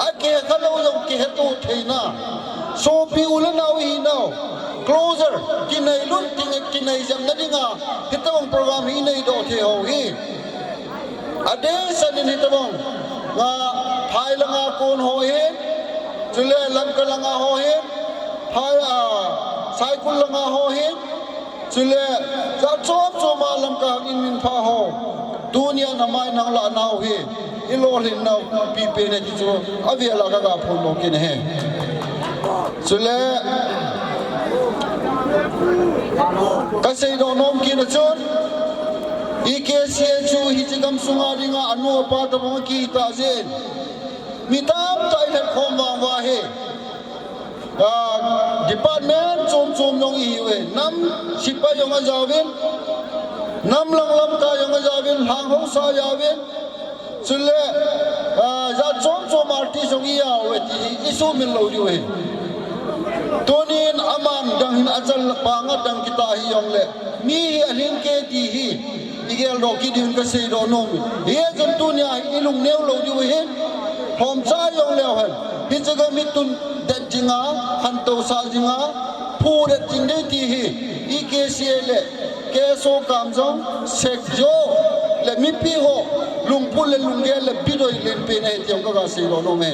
akihe khalou jong kiheto theina, sopi u le nao ihinau, closer, kinai lun, kinai jamna dinga hitobang program hi inei doh thei ho hi. Adeh sanin hitobang, nga, phai langa kon ho hin, chule Lamka langa ho hin, phai, ah, Saikul langa ho hin, chule jat chom choma Lamka hangin minpha ho, Tunia na mai nang la nau hi, i lolhin nau pipen e ti chu, a vela ka ga phun lo kin he. Chule, ka sei do nom kin a chun, E K C A chu hi chi gam sunga dinga anu apa ta bang ki ta jin. Mi tam ta i let khom vang va he. Ah, department chom chom jong i hiu e. Nam sipai jong a jaovin, nam lang lamkai jong a jaovin, lang hausa jaovin. Chule, ah, jat chom chom artist jong i jao e ti hi, i sumil lo diu e. Tunin aman dang hin a chal panga dang kita hi jong le. Mi hi a ling ke ti hi. I gel do ki din ka sei do nom. Hi jong tunia hi i lung neo lo diu hin. Hom cha jong leo hen. Hi cha ga mi tun det jinga, han to sa jinga, phu det jing dei ti hi. E K C A le, K S O Kamjong, Sek Jo, le mipi ho, lungput le lunggel le bidoi len pen e ti jong ka ga sei do nom e.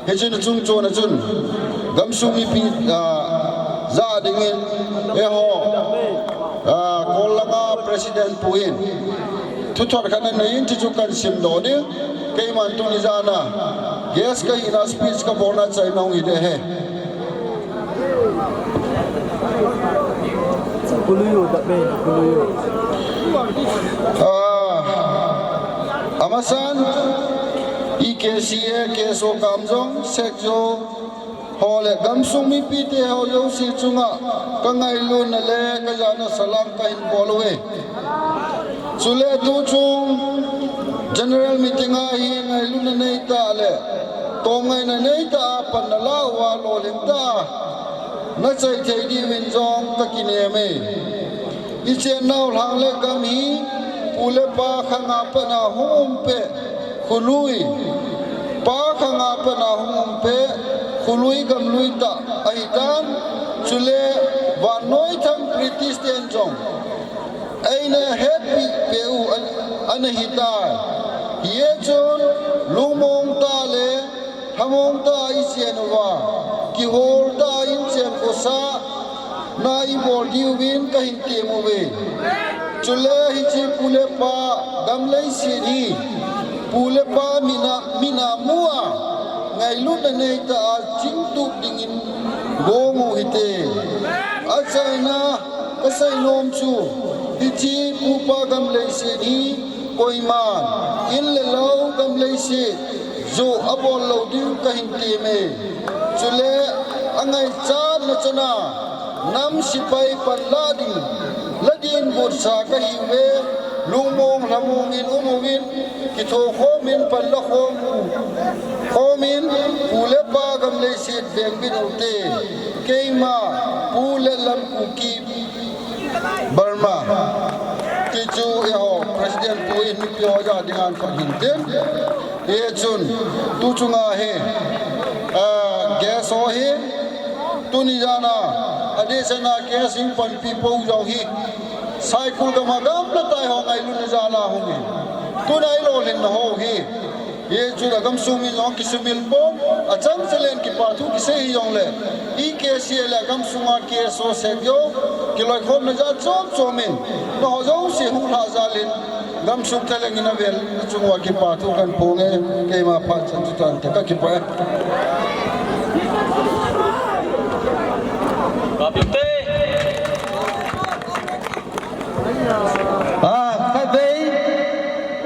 Hichun achung chon achun, gamsung mipi, ah, ja dingin, eiho, ah, Kol langa President pu in, thuthot khat anei in, hichu kan sim do ding, keiman tuni jana, guest ka hina speech ka bolna chai nong hi de he. Kuluyo, da be, kuluyo. Ah, amasan, E K C A, K S O Kamjong, Sek Jo, ho le gamsung mipite ho jouse chunga, ka ngailutna le ka jana salam ka hin bol uve. Chule tuchung general meeting a hi ngailutna nei ta le, tomngaina nei ta a pan na la uva lolhing ta, na chai thei diuvin jong ka kinem e. I chen nau lhang le gam hi, pu le pa khanga pat na hung um peh, khului. Pa khanga pat na hung um peh, khului gamlui tah ahi tan, chule vannoi thang British ten jong eina hetpi peh u an, ana hi tai. Hijeh chun lungmong ta le, Hamong ta i chen uva, kihol ta in chen kosa, na i bol diuvin ka hin tem uve. Chule hiche pu le pa gam leiset hi, pu le pa mina, mina mu a, ngailutna nei ta a chingtup dingin gong u hite. Achaina ka seinom chu, hiche pu pa gam leiset hi, koiman in le lou gam leiset, Joh abol lou ding kahin temme. Chule angaichatna chana nam sepai panla ding, la ding gotsa kahiuve, lungmong lhamong in umuvin, kithokhom in panla khom u, khom in, pu le pa gam leiset veng uvin ute, keima, Pu Letlam Kuki, Burma. Tichu eiho President pu in mipi ho ja dinga ahin phat hintin. Hichun, tu chunga hi, ah, guest ho hi, tuni jana, adeh sena guest in panpi pou jong hi, Saikul gama gamla tai ho ngailutna jala hung hi. Tuna ilolhinna ho hi. Hichu agamsung mi jong kisumil pon, achang chalen kipa thu kisei hijongle, E K C A le agamsunga K S O sek jong, kiloikhomna jat chom chom in, nangho jouse hung lhah jal in, gamsung thalheng in avel, nachung uva kipa thu kahin phong e, keima phat chan chu tante, kakipah e. Kapite. Ah, khatvei,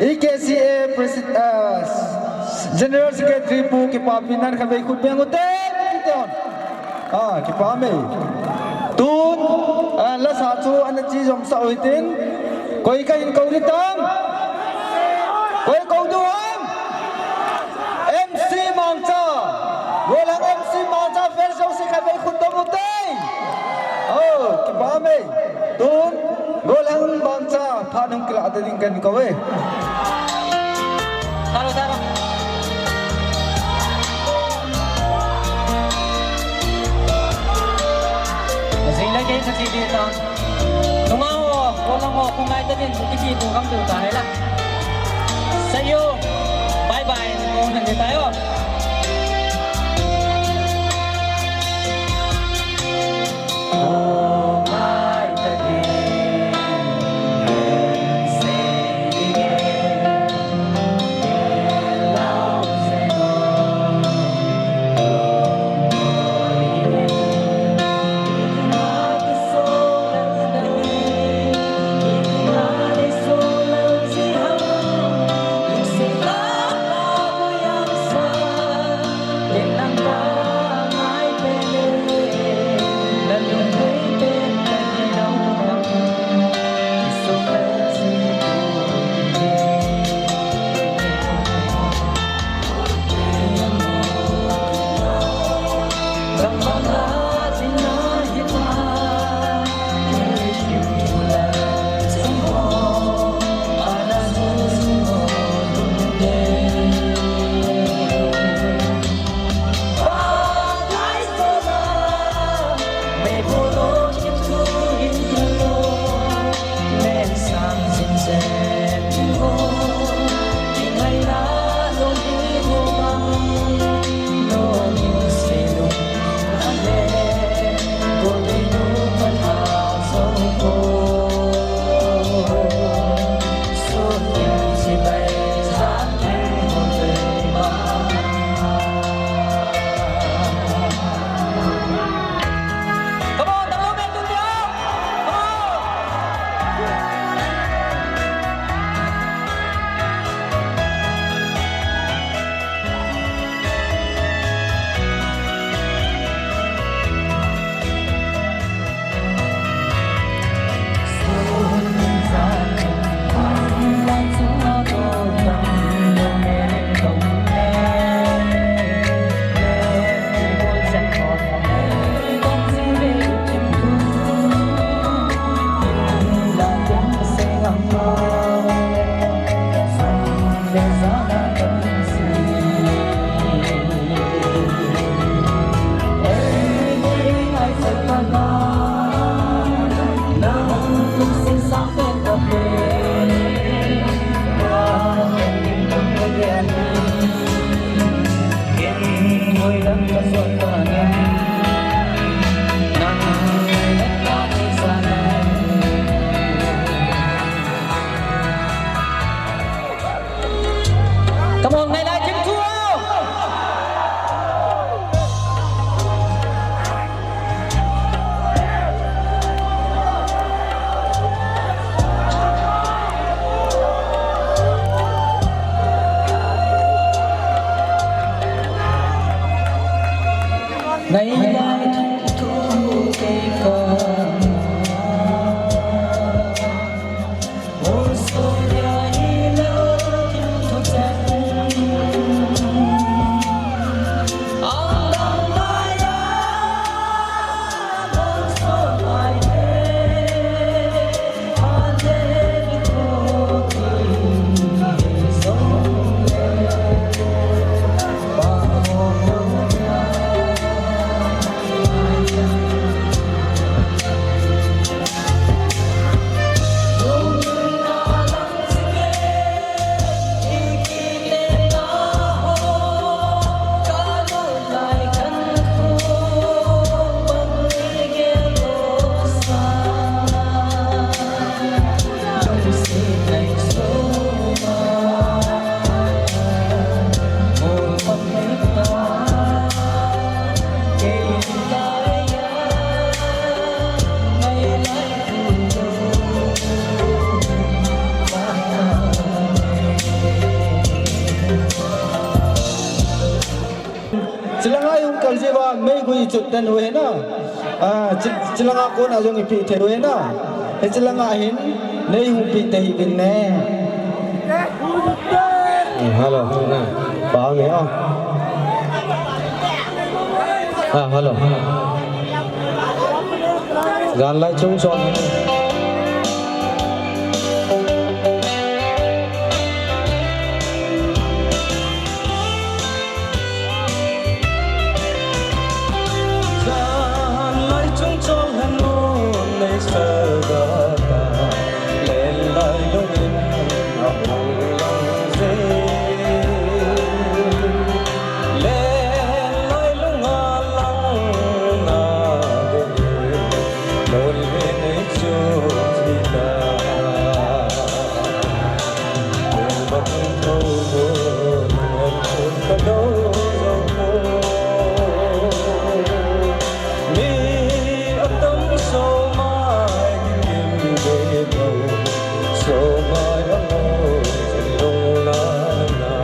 E K C A President, ah, General Secretary pu kipapina khatvei khut beng ute, ute on. Ah, kipa me. Tun, ah, lasa chu ana chi jom sah u hitin. Koi kahin kou ding tam? Koi kou ding ham? M C Mangcha. Golhang M C Mangcha fans jouse khatvei khut dong ute. Oh, kipa me. Tun, Golhang Mangcha phat hung kilah ta ding kahin kou e. Taro, taro. Jing le kei sa chi di ta. Nungah ho, Golhang ho, kung ngai ta din, iti tu kam tu ta hai la. See you. Bye bye. Kong han di tayo. Come on, nai lai chim thu. Nai lai chim thu kei ka. Chilanga jong kal jiuva, meigui chut den u hina. Ah, chi-, chilanga kona jong ipi thei u hina. Hichilanga hin, nei hung pi thei uvin ne. Hello, na. Pa nge, ah. Ah, hello. Jan lai chung chon. Jan lai chung chon han mun nei sa ga ta. Len lai lungin a hung lang je. Len lai lunga lang na de. Lol ve nei chu thi ta. Lol ba hung tho bo, lol ka do zo bo. Mi atam so mai kim de bo. So mai amo zin lung la na.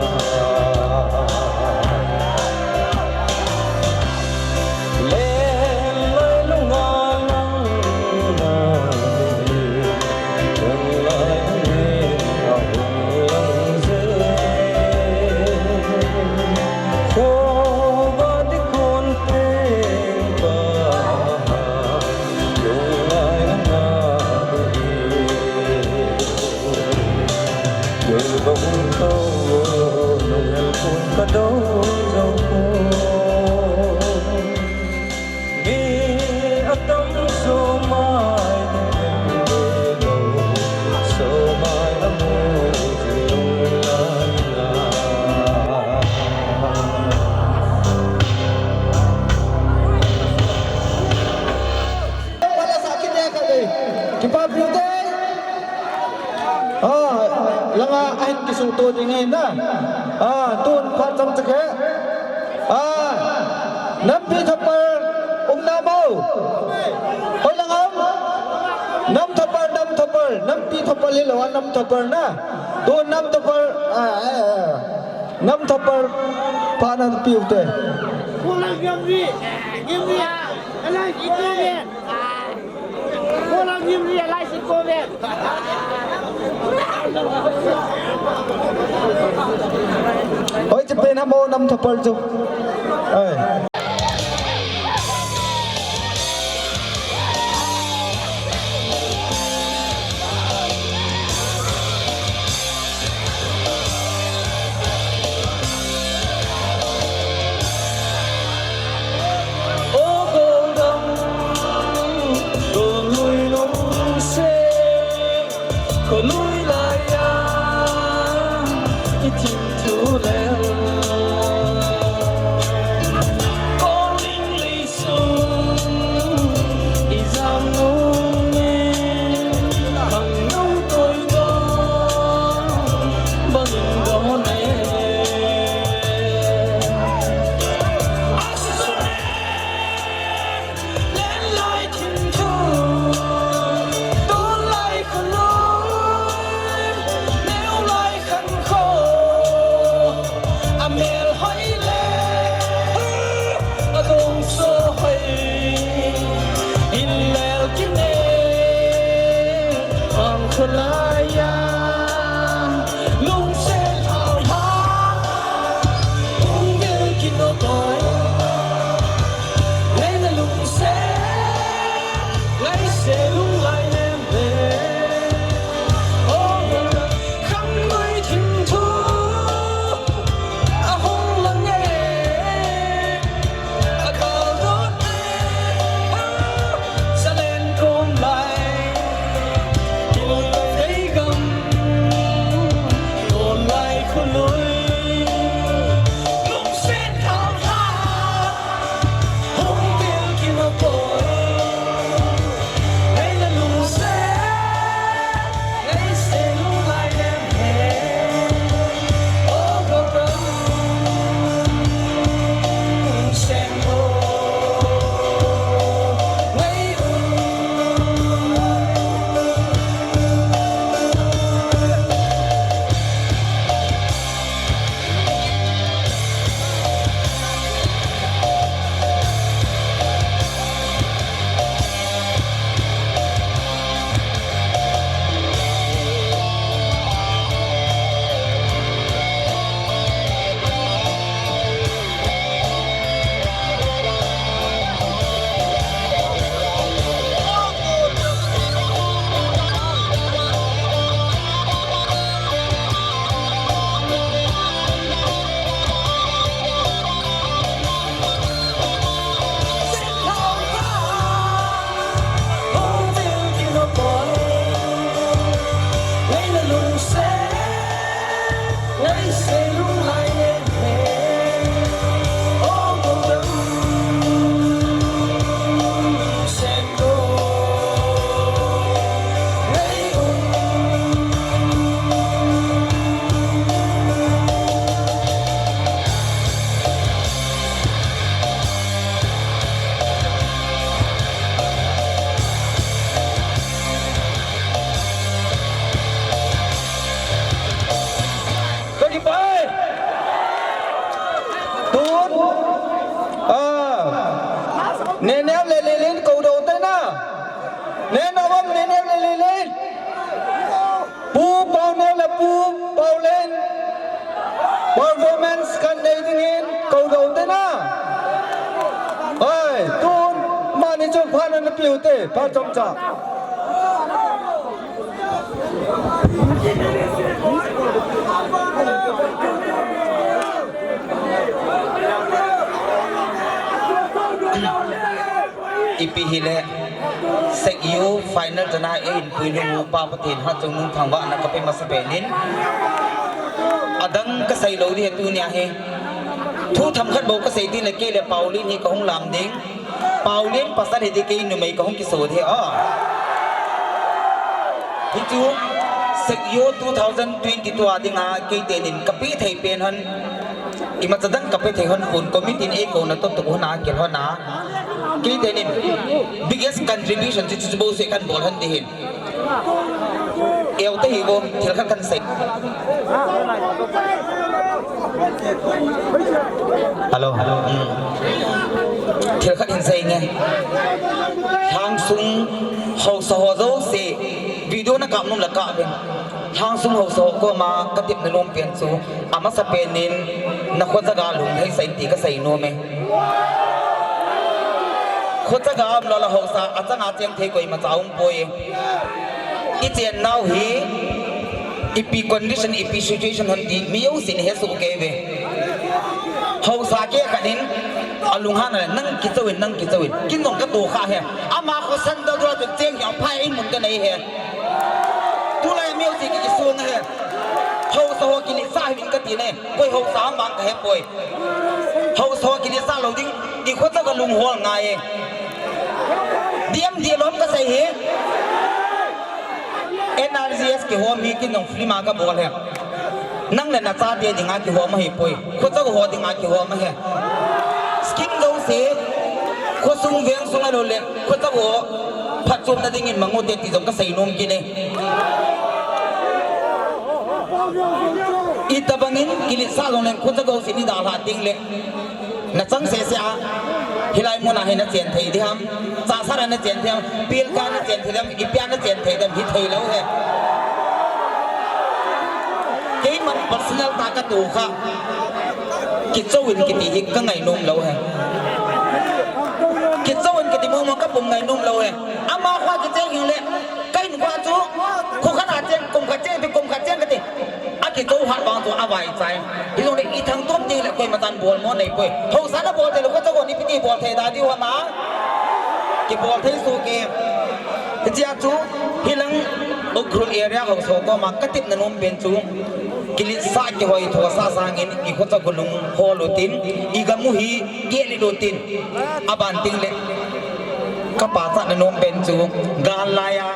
Kipapi u te. Ah, langa ahin kisuto ding ahi na. Ah, tun phat chomcha kei. Ah, nampi thopal um nam o. Hoi lang um. Nam thopal, nam thopal, nampi thopal hilou a nam thopal na. Tun nam thopal, ah, eh, eh. Nam thopal pha nampi u te. Kolang Gimri, Gimri, Alai Ikoven. Kolang Gimri, Alai Ikoven. Oi, che pen ham o nam thopal chu. Oi. Thim thu le Calling lei sung i jam nung e, khang nung toi to bangin don e. Len lai thim thu, don lai kholoi, neo lai khan kho, a mel hoi le, a gong so hoi, in lel kine, ang kholai ya. Lungset thao ha, hung vil kino toi. Ngai na lungset, ngai se lung lai nem he. Oh, khang noi thim thu, a hung lang e. A kal dot e, a zalen kom lai, kiloi dei gam, don lai kholoi, lungset thao ha, hung vil kino toi, nei na lungset. Ka kipah e. Tun. Ah. Neneo le Lilin kou dou te na. Neneo bang Neneo le Lilin. Pu Pauneo le Pu Paulen. Performance kan nei dingin kou dou te na. Ai, tun. Mani chun phan na piu te. Phan chomcha. Ipi hile, Sek U final chana eihin puilut u Pa Pathen hatchungnung thangvahna kape masa pen in. Adang kasei lou ding ahi tunia hi. Thu themkhat bou kasei ding le kei le Paulin hi kahung lam ding. Paulin pasal hiti kei numei kahung kiso ding ahi. Hichu Sek U two thousand twenty-two a dinga keiten in kapeh thei pen hon. Imacha dang kapeh thei hon hun committee in eikouna toh toh hon a kel hon a. Keiten in biggest contribution chu chu bou se kan bol hon ding ahin. Eu te hi vo, thil khat kan sei. Hello. Hmm. Thil khat hin sei nge. Lhangsung haosa ho jouse video na kap nom le kap in. Lhangsung haosa ho koma katepna lom pen chu. Amasa pen in na khojaga lhung thei sah in ti kasei nom e. Khojaga umlou le haosa achanga cheng thei koimacha um poi. I chennau hi ipi condition, ipi situation hon ti mi jousen he soh kei uve. Haosa kei khat in alunghan a le nang kichou in, nang kichou in. Kin jong katoh kha e. Ama khosan dal dal chu cheng hi aphai in mun kanei e. Tulai mi jouse ki kisong e. Haosa ho kiletsah hih un kati ne, koi haosa ham vang kahe poi. Haosa ho kiletsah lou ding, i khocha kalung hol ngai e. Diam dia lom kasei hi. N R G S kihom hi kin jong film a kabol e. Nang le nachate dinga kihom ahi poi. Khocha ho dinga kihom ahi. Scheme jouse, khosung vengsung ahilou le, khocha ho phatchomna dingin mang u hite ti jong kasei nom kit e. Itobang in kiletsah jong leng khocha ho sin i dalha ding le. Nachang sese a, hilai mun a hi nachen thei ding ham, chahsat a nachen thei ham, pilka nachen thei ding ham, ipi a nachen thei ding ham, hithei lou hi. Keiman personal tah a katoh kha, kichou in kiti hi kangai nom lou hi. Kichou in kiti momo kapum ngai nom lou hi. Ama khoa kicheng hing le, ka in khoa chu, kho khat a cheng, kum khat cheng, kum khat cheng kati. Akichou hat vang chu avaichai. Hijongle ithang tom teng le koima chan bol mo nei poi. Haosa nabol thei lou, khocha ho in ipi ti bol thei da diu ham a. Kibol thei soh e. Hichea chu, hilang Ukhrul area haosa ho koma katepna nom pen chu, kiletsah kihoithosah sangin i khocha ho lung hol utin, i gam u hi, gel utin. Aban teng le, kapachatna nom pen chu, gal laiya.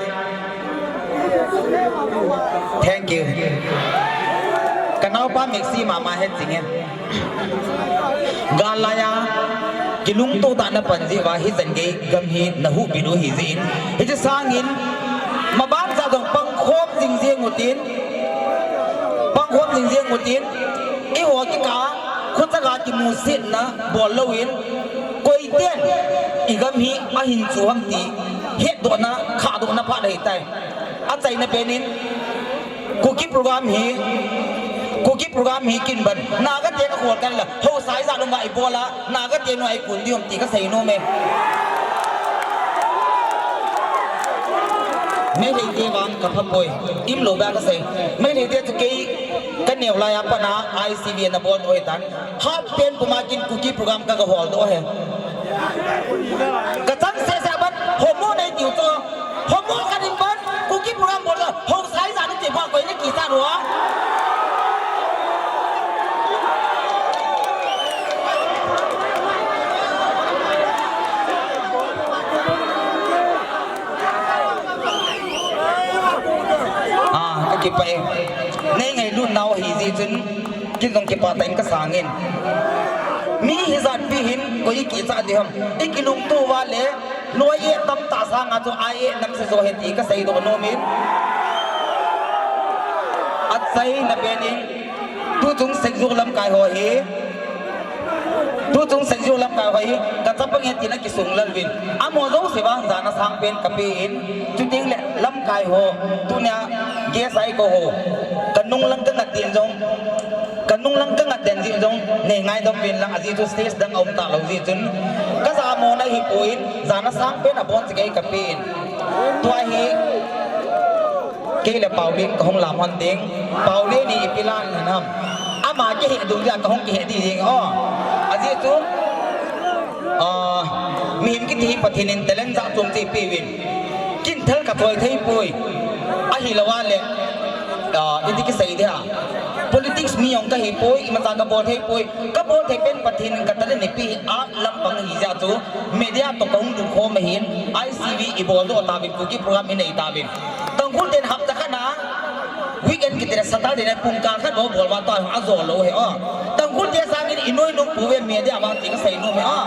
Thank you. Kanaopa Maxi mama he ching e. Gal laiya, kilungto tah a napan jeh uva hichan gei gam hi nahuhbit u ahi jeh in. Hiche sangin, mabancha jong pangkhom jing jeng utin, pangkhom jing jeng utin, eiho kikah a, khocha a kimusetna bol louvin, koiten i gam hi ahin chu ham ti hetdohna, khahdohna phat ahitai. Achaina pen in, Kuki program hi, Kuki program hi kin ban, Naga te kakhol kan la, haosa ijat um a ibol a, Naga te nu a ikun ding ham ti kasei nom e. Meitei te vang kapha poi, imlou beh a kasei. Meitei te chu kei kaneo laiya pat a I C V ana bol u ahitan. Half pant puma kin Kuki program kaga holdoh e. Kachang sese a ban, homo nei tiu chu. Homo kanin ban, Kuki program bol chu. Haosa ijat um ti pha koi nei kichat u a. Ah, kakipah e. Nei ngailut nau ahi jeh chun, kin jong kipah tah in kasang in. Mi hijat pi hin, koi ikichat ding ham. Ikilungto uva le, loi e tamtah sanga chu a e nam se jo he ti kasei doh nom in. Achaina pen in, tuchung Sengju lamkai ho hi, tuchung Sengju lamkai ho hi, kachapang e tin akisung lel uvin. Amaho jouse vang jana sang pen kape in, chuteng le lamkai ho, tunia guest a eikou ho, kanung lang kangat den jong, kanung lang kangat den jeh jong, nei ngaidam uvin lang, ajeh chu stage dang aum talou jeh chun, kajamo na hipon, jana sang pen aboncha kei kape in. Tua hi, kei le Paulin kahung lam hon ding. Paulin hi ipi lam hinam. Ama kihei dung jeh a kahung kihei ding ding o. Ajeh chu, ah, mihem kiti hi Pathen in talent jat chom cheh eipeh uvin. Kin thal kachoi thei poi. Ahilou a le, ah, iti kisei ding ham. Politics mi jong kahi poi, imacha kabol thei poi. Kabol thei pen Pathen in ka talent eipeh hi art lampang ahi jeh a chu. Media toh kahung lutkhom ahin, I C V ibol doh tauvin, Kuki program inei tauvin. Tangkhul ten hapta khat na, weekend kiti le Saturday na pungkal khat bou bol uva tua ajou lou hi o. Tangkhul te sangin inoi nom pouve media vang ti kasei nom hi o.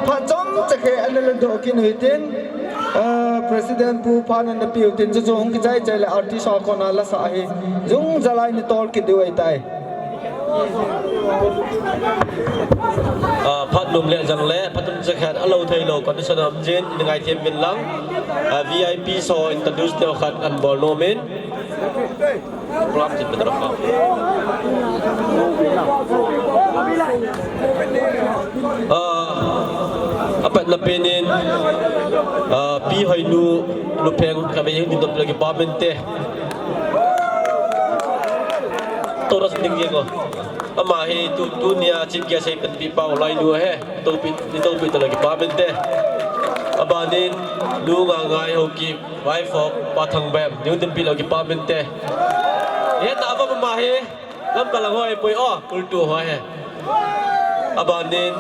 Phat chomcha khat ana ladoh kit u hitin, ah, President pu phat ana pe u hitin, chuchu hung kichai chai le artist ho kona lasa hi jung jalai ni tol kit diu ahitai. Ah, phat nom le jang le, phat chomcha khat alo thei lou condition a um jin, nei ngaithem uvin lang. Ah, V I P ho introduce neo khat ana bol nom in. Program chin pe tara kha. Ah, apatna pen in, ah, Pi Hoinu, Nupheng, kave hung dindoh peh lou kipa umin te. Tora sing ding jeng o. Ama hi tu, tunia chief guest ahi panpi pa u lai nu ahi. Topi, ni topi tah lou kipa umin te. Abanin, Nu Ngangai Haokip, wife of Pa Thangbem, ni hung dinpeh lou kipa umin te. Ye ta ba ma hi, Lamka lang ho ahipoi o, Kultu ho ahi. Abanin,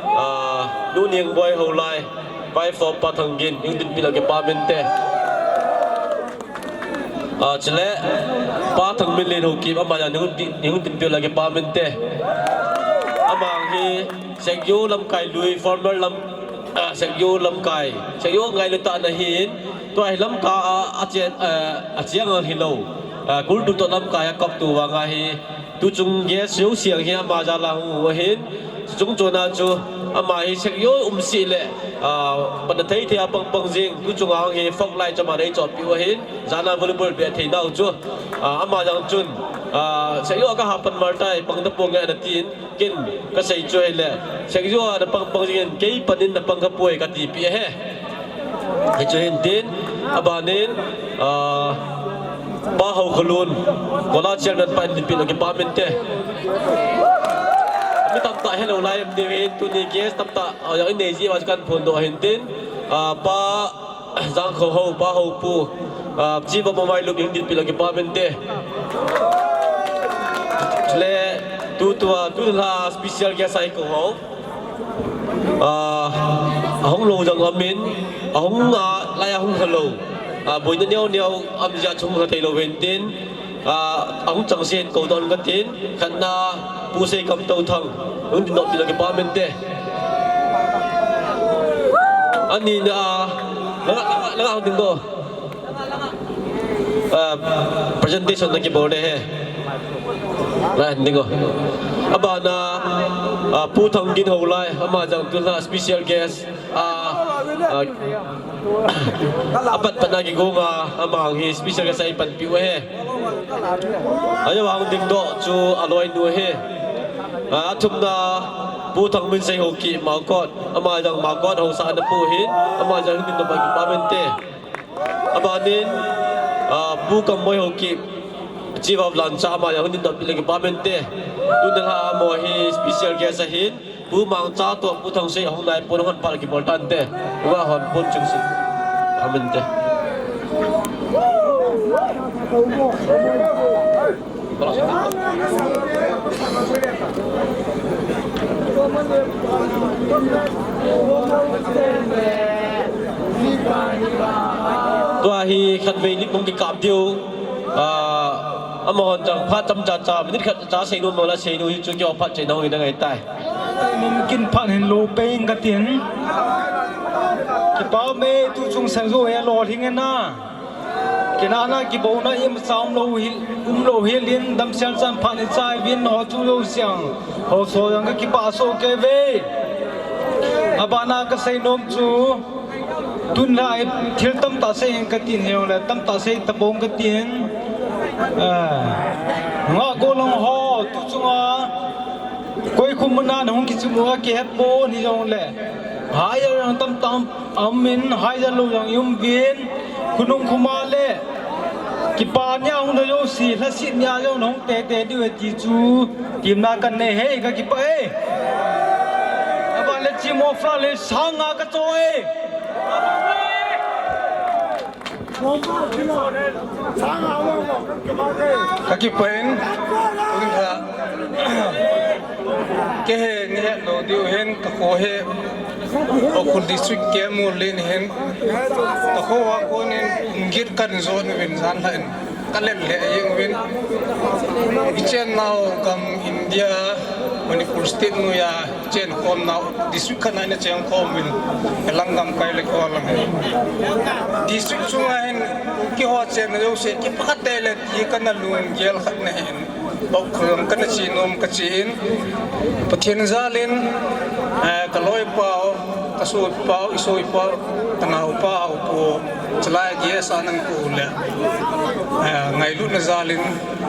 ah, Nu Niangboi Haolai, wife of Pa Thanggin, ni hung dinpeh lou kipa umin te. Ah, chule, Pa Thangminlen Haokip, ama jong ni hung din, ni hung dinpeh lou kipa umin te. Ama hi, Sekyo lamkai lui, former lam, ah, Sekyo lamkai, Sekyo ngailu tah ana hin, tua hi Lamka a, a che, ah, a cheng a hilou, ah, Kultu toh Lamka a kop tu vang ahi, tuchung guest jouse hi ama jal a hung u ahin, chuchung chon a chu ama hi Sekyo umsih le, ah, pan a thei thei a pang pang jing, tuchung a hi folk lai chama nei chohpeh u ahin, jan a volleyball beh thei nau chu, ah, ama jong chun, ah, Sekyo a ka ha pan mal tai, pang tapong nge ana tin, Ken kasei chu ahile, Sekyo a na pang pang jing in, kei pan in na pang kha poi kati peh ahi. Hichu hin tin, abanin, ah, Pa Haokholun, Kola chairman pa in dinpeh lou kipa umin te. Mi tamtah helou lai em diu hin, tuni guest tamtah, ah, jong in nei ji uva chu kahin phondoh ahin tin, ah, Pa Jangkhohao, Pa Haopu, ah, Chief of Mobile Loop, ni hung dinpeh lou kipa umin te. Chule, tutua, tuni la special guest ahi kouho. Ah, ahung lou jong aum in, ahung a, lai ahung helou. Ah, boina neo neo aum jeh a chu hung lha thei lou hin tin. Ah, ahung chang sen kou don katin, khatna Pu Seikam Touthang, hung dindoh peh lou kipa umin te. Anina, langa, langa, langa hung ding doh. Ah, presentation na kibol de he. La, ding doh. Abana, ah, Pu Thanggin Haolai, ama jong tuna special guest. Ah, ah, apat pat na kigong a, ama hi special guest a eipanpi u ahi. Ajeh vang dingdoh chu aloinu ahi. Ah, athumna Pu Thangminsei Haokip Makot, ama jong Makot haosa ana pu ahin, ama jong hung dindoh peh lou kipa umin te. Abanin, ah, Pu Kamboi Haokip, Chief of Lancha, ama jong hung dindoh peh lou kipa umin te. Tuni la amaho hi special guest ahin. Pu Mangcha toh Pu Thangsei ahung nai pon, hung pan phat kibol tante. Tua hon pon chung si. Amen te. Tua hi khatvei lip hung kikap diu. Ah, amahon chang phat chomcha cha, minute khat cha seinom mong la seinu hi chu keiho phat cheina hung hi nangai tai. Mumkin phat hin lou peng katin. Kipa ume, tuchung sang jo he lolhing e na. Kinahna kibouna imacha umlou hi, umlou hel in damsel chan phat ichai uvin ho chu lou siang. Ho so jong kakipah soh kei uve. Abana kaseinom chu. Tun la hi thil tamtah sei in katin, hijongle tamtah sei tapong katin. Ah, ngah gollhang ho, tuchunga koi khum muna nahung kichim uva kihet pon hijongle. Haiya jong tamtah aumin, haiya lou jong i um uvin, khonung khoma le kipa nia hung lha jouse, lhaset nia jong nahung tete diu ahi ti chu temna kanei e, kakipah e. Aban le chimo fra le sanga kacho e. Kakipah in, tun la, kei hi neihet lou diu hin, kakho hi, Ukhrul District Kemmurli ahin, kakho a konin, git kajon uvin jan lha in, kalel lheh jeng uvin, ichennau gam India, Manipur State noiya chenkhomnau district khat a ina chengkhomin, lang gamkai le kho lang. District chunga hin keiho chenna jouse kipah tei le ti kana lunggel khat na hin. Bok khulom kana chi nom ka chi in. Pathen jalin, eh, ka loipau, ka soipau, i soipau, ka naopa Haopu, chalai G S a nang pu le, eh, ngailutna jalin,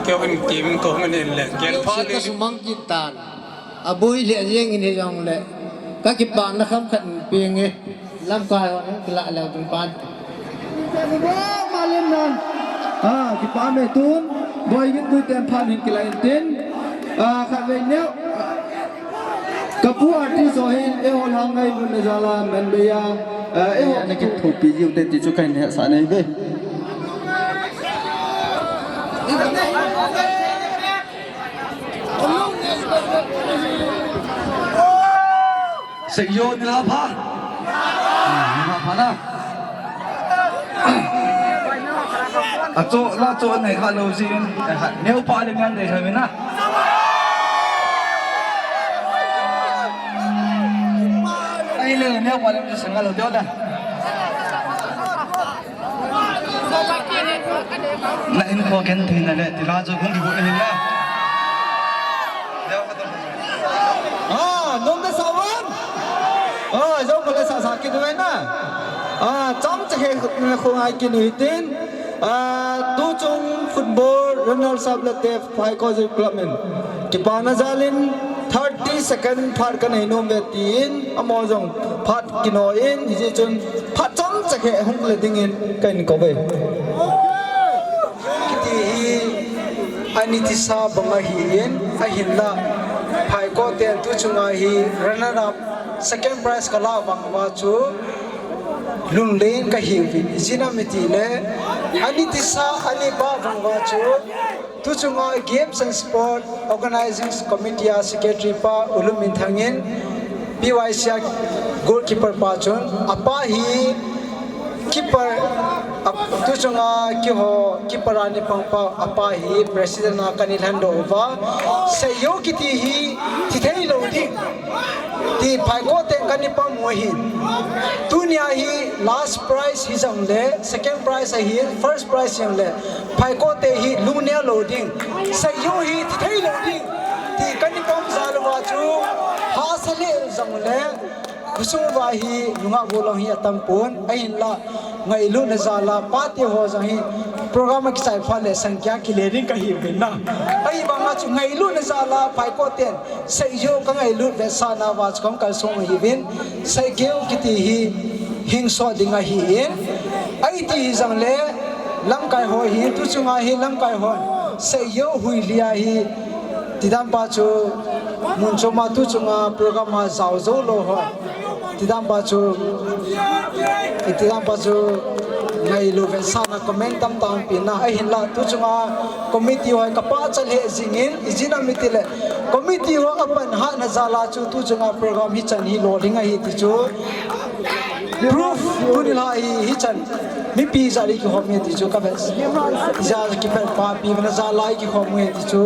keiho in team ko ngan in le, gel pha le. Sumang kitan. Aboi le jeng in hijongle. Ka kipana kham khat peng e. Lamkai hon kilah leu ding pan. Malin nan. Ah, kipa me tun. Boi gin tui ten phan hin kilah in tin. Ah, khatvei neo. Ka pu artist ho hin, eiho lang ngailutna jal a, man be ya. Ah, eiho ana kithopi jiu te ti chu kahin hetsah nei ve. Seijou nilhah pha. Nilhah pha na. Acho, la cho nei kha lou jin. Neo pa le ngan de kha mina. Ahile neo pa le mi sanga lou deu da. Na in ko ken thina le, tila chu kung ki bu hin na. Ah, nom da sawan. Ah, jo ko le sa sa ki du na. Ah, chomcha he khongai kinu hitin. Ah, tuchung football runners up le te Phaikot Youth Club in kipana jalin thirty second phat kanei nom ve tin, amaho jong phat kino in, hijeh chun phat chomcha he hung le dingin kahin kou ve. Kiti hi ani tisa bang ahin, ahinla Phaikot ten tuchunga hi runner up, second prize kala bang uva chu lunglen kahi uvin. Ijeh inem itile ani tisa, ani ba bang uva chu tuchunga Games and Sport Organizing Committee a Secretary pa Ulum Minthang in, P Y C a goalkeeper pa chun, apa hi keeper, ap-, tuchunga keiho keeper a ni pang pa, apa hi President a kana lhendoh uva. Seijou kiti hi thi thei lou ding ti Phaikot ten kana pang u ahin. Tunia hi last prize hijongle, second prize ahin, first prize hijongle, Phaikot te hi lungneo lou ding, seijou hi thi thei lou ding ti kana pang jal uva chu, hahsa le jongle, khosung uva hi nungah gollhang hi atam pon, ahinla ngailutna jal a pate ho jong hi program a kichai phat le sangkia kile ding kahi uvin na. Ahivanga chu ngailutna jal a Phaikot ten seijou ka ngailut vetsahna uva chu kahung kalsong u ahiuvin, seijou kiti hi hingsot ding ahin, ahi ti hijongle lamkai ho hi, tuchunga hi lamkai hon seijou huili a hi, tidan pa chu mun chom a tuchunga program a jao jou lou ho, tidan pa chu, tidan pa chu ngailu vetsahna comment tamtah um pi na, ahinla tuchunga committee ho kapachat lheh jingin, ijeh inem itile committee ho apan hatna jal a chu tuchunga program hichan hi lolhing ahi ti chu proof tuni lha hi, hichan mipi ijat a kikhom e ti chu kavet. Ijat a kipan papi vena jal a kikhom e ti chu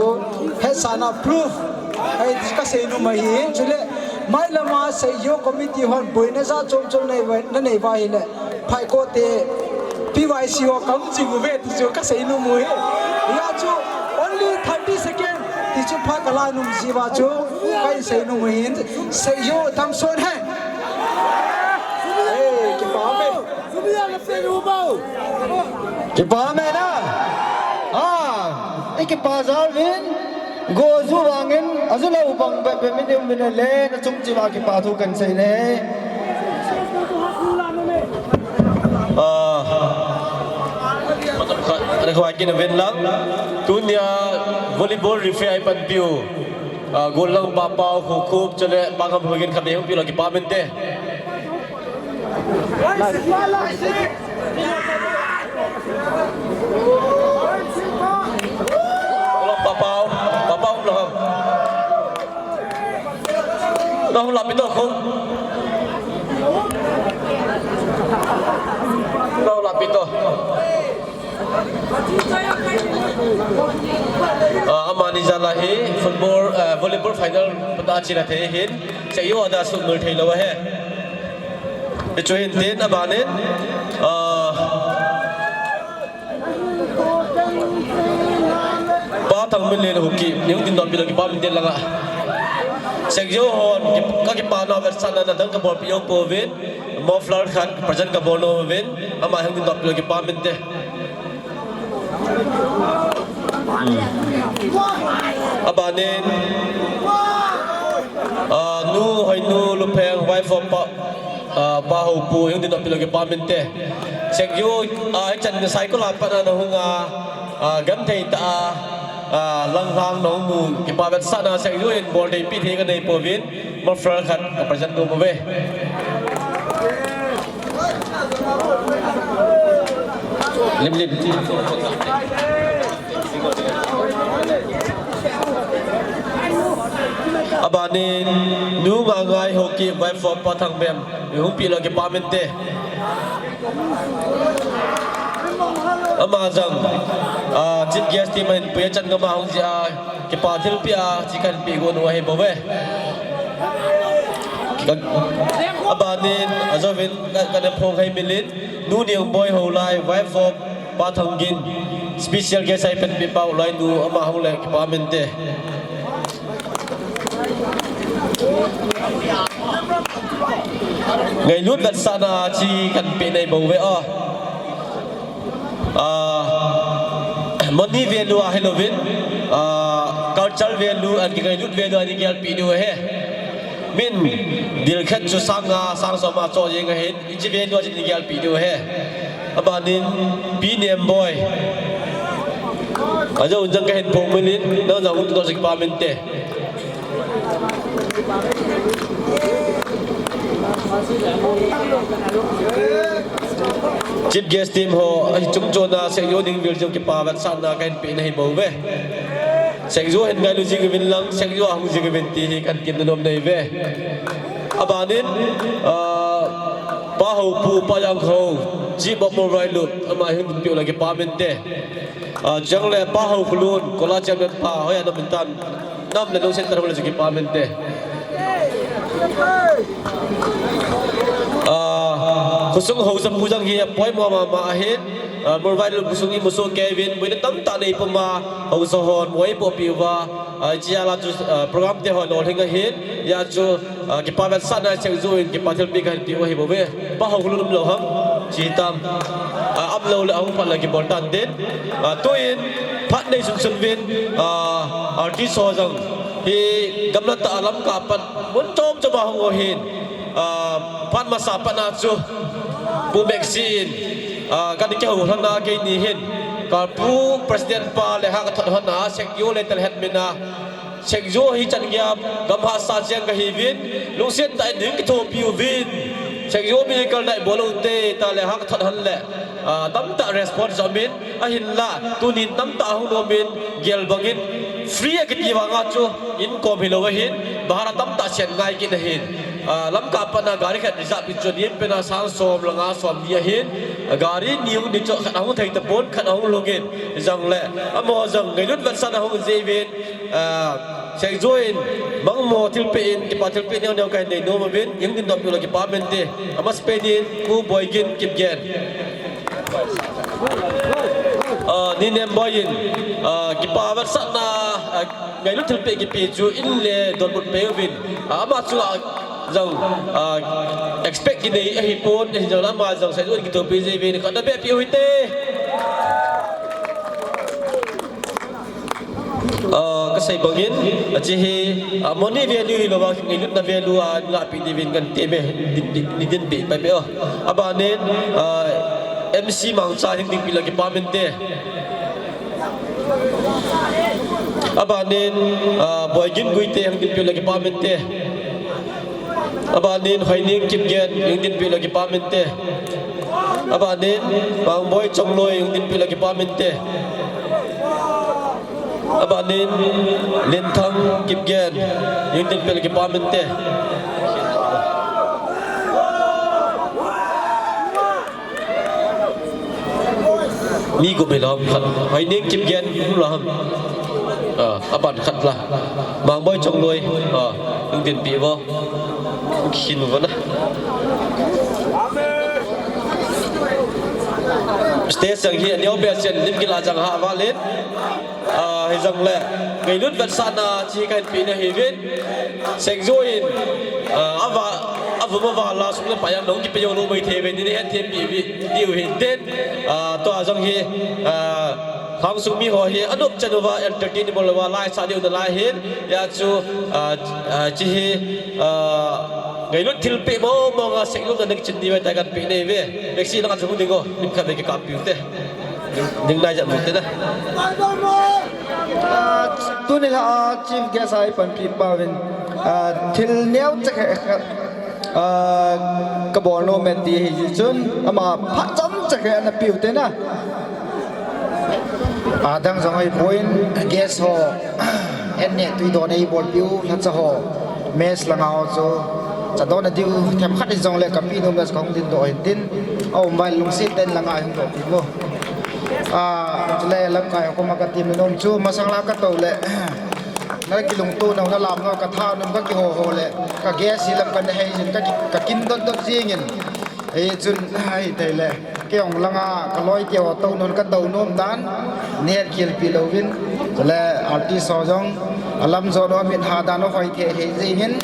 hetsahna proof ahi ti kasei nom ahi. Chule mailam a seijou committee hon boina jat chom chom nanei uva ahile Phaikot te P Y C ho kahung jing uve ti chu kasei nom u ahi. Hia chu only thirty second ti chu phat kala nom ji uva chu kahin sei nom u ahin, seijou tamson hen. Ei, kipa me. Kipa me na. Ah, i kipa jal uvin. Go ju vangin, aju lou bang bep bep min um in le, na chung cheh uva kipa thu kahin sei e. Ah, are ko akin ven lang. Tunia volleyball referee ahi panpiu. Ah, gollhang Papau, Khokhup, chule Pangkham hogin khat nei hung pi lou kipa mente. Papau, Papau lo. Lo la pito ko. Lo la pito. Ah, amani jal a hi football, ah, volleyball final pata chila thei hin, Seikyu a da sumil thei lou ahi. Hichu hin tin abanin, ah, Pa Thangminlen Haokip, ni hung dingdoh pi lou kipah min tin langa. Seikyu hon, ki-, ka kipana vetsahna na dang ka bolpi jong pouvin, muffler khat present ka bol nom uvin, ama hung dingdoh pi lou kipah min te. Abanin, ah, Nu Hoinu Lupheng, wife of Pa, ah, Pa Haopu, hung dingdoh pi lou kipah min te. Seikyu, ah, hichan cycle a pat na hung a, ah, genthei tah a, ah, lang lang na hung mu, kipah vetsahna Seikyu in bol deipi thei ka nei pouvin, muffler khat ka present nom uve. Lim lim. Abanin, Nu Ngangai Haokip, wife of Pa Thangbem, hung pi lou kipah min te. Ama jong, ah, chief guest team a hin pui a chan gam a hung jia, kipah thilpeh a, chi kahin peh got u ahi bouve. Abanin, ajouvin, ka, ka na phong hai milin, Nu Niangboi Haolai, wife of Pa Thanggin, special guest a hin peh pau lai nu, ama hung le kipah min te. Ngailut vetsahna chi kahin peh nei bouve a. Ah, money value ahi louvin, ah, cultural value and kingailut value a nei gelpi diu ahi. Min, dil khat chu sang nga, sang som a cho jeng ahin, hiche value a chu nei gelpi diu ahi. Abanin, Pi Niangboi. Ajou jong kahin phong milin, nang jong hung dingdoh kipah min te. Chief guest team ho, ahi chung chon a, Seikyu ding vil jong kipah vetsahna kahin peh na hi bouve. Seikyu hin ngailu jing uvin lang, Seikyu a hung jing uvin ti hi kahin temna nom nei ve. Abanin, ah, Pa Haopu, Pa Jangkho, Chief of Mobile Loop, ama hin peh u le kipah min te. Ah, chang le Pa Haokholun, Kola Chairman pa, hoiya na min tan. Nam le lungset tah a hung le chu kipah min te. Ah, khosung haosa pu jong hi apoimo mama ahin. Ah, Mualvai khosung imu soh kei uvin, boina tamtah nei puma, haosa hon, mo eipohpi uva. Ah, hichea chu, ah, program te ho lolhing ahin. Hijeh chun, ah, kipah vetsahna Seikyu in kipah thilpeh kahin peh u ahi bouve. Pa Haokholun umlou ham. Chi tam. Ah, umlou le ahung phat le kibol tan tin. Ah, tuin phat nei sunsun uvin, ah, artist ho jong hi gamla tah a Lamka a pat mun chom chom a hung u ahin, ah, phat masa a pat na chu Pu Maxi in, ah, kana kihou lhon a keini hin, Kalpu President pa lekha kathot lhon a, Seikyu le Telhet min a, Seikyu hi chan geiya gam hahsa cheng kahi uvin, lungset tah in hung kithopi uvin, Seikyu musical night bol u hite, tia lekha kathot lhon le, ah, tamtah response aum in, ahinla, tunin tamtah ahung nom in, gel bangin, free akiti vang a chu, inkom hilou ahin, bhara tamtah chen ngai kit ahin. Ah, Lamka a pat na gari khat reserve pi chu, ni pen a sang som le nga som ni ahin, ah, gari ni hung ni chu, khat ahung thei tapon, khat ahung lhung in, jong le, amaho jong ngailut vetsahna hung jeh uvin, ah, Seikyu in, bangmo thilpeh in, kipah thilpeh neo neo kahin nei nom uvin, hung dingdoh pi u le kipah min te, amasapen in, Pu Boigin Kipgen. Ah, Ni Niangboi in, ah, kipah vetsahna, ah, ngailut thilpeh kipeh chu in le donbut pe uvin. Ah, ama chunga jong, ah, expect kinei ahipon, ahin jong le ama jong Seikyu in kithopi jeh uvin, khat na beh pi u hite. Ah, kasei bangin, hiche hi, ah, money value hilou a, ngailutna value a, ngahpi diuvin kahin temme, din, din, din, din, pi, pai, pi, oh. Abanin, ah, M C Mangcha hung dingpi le kipah min te. Abanin, ah, Boigin Guite hung dingpi le kipah min te. Abanin, Hoining Kipgen, hung dingpi le kipah min te. Abanin, Mangboi Chongloi, hung dingpi le kipah min te. Abanin, Linthang Kipgen, hung dingpi le kipah min te. Mi gup hilou ham khat. Hoineng Kipgen hilou ham. Ah, aban khat la. Mangboi Chongloi. Ah, hung dinpi vo. Khin vo na. Stage jang hi aneo be chen lim kila jang ha valin. Ah, hijongle. Ngailut vetsahna chi kahin pe na hiuvin. Sengjo in. Ah, ava, ava ma vala sung le pai jang nahung kipe jou lou maithei uvin, nei hethem pi uvi. Diu hin tin. Ah, tua jong hi, ah, Lhangsung mi ho hi, anop chan uva, entertain bol uva, lai sa diu nalai hin, hijeh chun, ah, ah, chi hi, ah, ngailut thilpeh mong mong a, senglut na nang chin ni ve, tai kan pe nei ve. Vexi lang a chu hung ding o, lim khat ve kikap piu te. Ding, ding nai jat mu te na. Ah, tuni la, ah, chief guest a i panpi pa uvin, ah, thil neo chakhe khat. Ah, kabol nom e ti hi chun, ama phat chomcha khat ana piu te na. Adang jong ahipoi, guest ho, en ne tui don eibolpiu, lhacha ho, mess langa ho chu, cha don a diu, themkhat hijongle kapi nom le kahung ding doh hin tin, aum vai lungset tah in langa hung doh pi mo. Ah, chule lamkai ho koma kati nom chu, masang la katou le, Na kilungto nau, na lam nau, ka tha nau, ka kiho ho le, ka guest hi lam ka na hei jin, ka ki, ka kin dot dot jing in. Ei chun, ai, tei le, kei jong langa, ka loi te ho tou nau, ka tou nom dan, nei het khel pi louvin. Chule, artist ho jong, a lam jot nau, a mit ha dan nau, hoi thei thei jing in.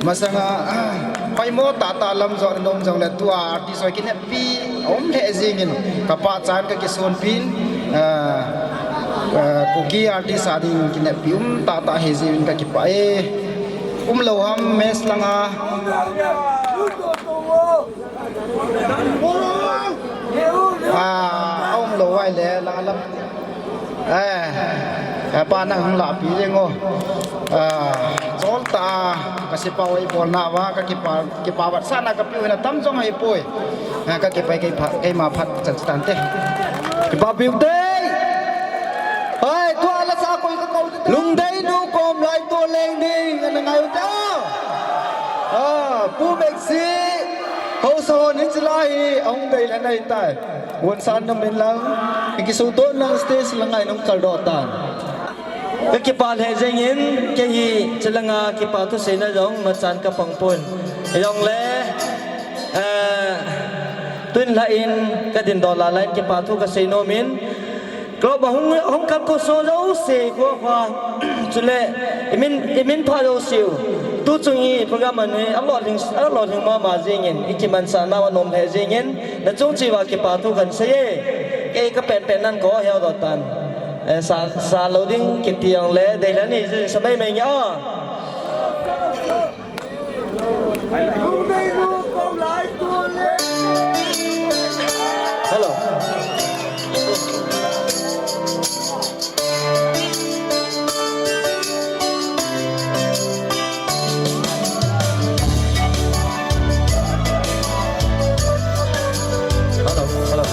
Masanga, hoi mo tah tah lam jot nom jong le, tua artist ho kin het pi um lheh jing in, ka pachat ka kisunpi in, ah, ah, Kuki artist a ding kineppi um tah tah hi jeh in ka kipah e. Umlou ham mess langa. Ah, umlou vai le langa lam. Eh, eh, pa nang hung lahpi jeng o. Ah, chol tah a, ka sipa oi bolna uva, ka kipa, kipa vetsahna ka piu na tam jong ahipoi. Ah, ka kipa kei pha, keima phat chan chan te. Kipa piu te. Hai, tua la sa koi ka kau te. Lungdei nu kom lai to leng ding, ana ngai u te. Ah, Pu Meksi, hausa hon hiche lai hi, ahung dei le nai tai. Vunsan nom in lang, i kisuto nang stage langa in hung kal doh tan. Ka kipah lheh jeng in, kei hi chulanga kipa thu seina jong machan ka pang pon. Hijongle, eh, tun lha in ka din doh lai lai in kipa thu ka sei nom in. Club a hung, hung kal ko so jouse ko kha. Chule, i min, i min pha jouse u. Tu chung i program a ni, a lolhing, a lolhing mama jeng in, i kimansah nau a nom lheh jeng in. Na chung cheh uva kipa thu kan sei e. Kei ka pen pen nan ko heu doh tan. Eh, sa, sa lou ding kiti jongle, dei lha ni, sa mai mai nge o. Hello. Hello, hello.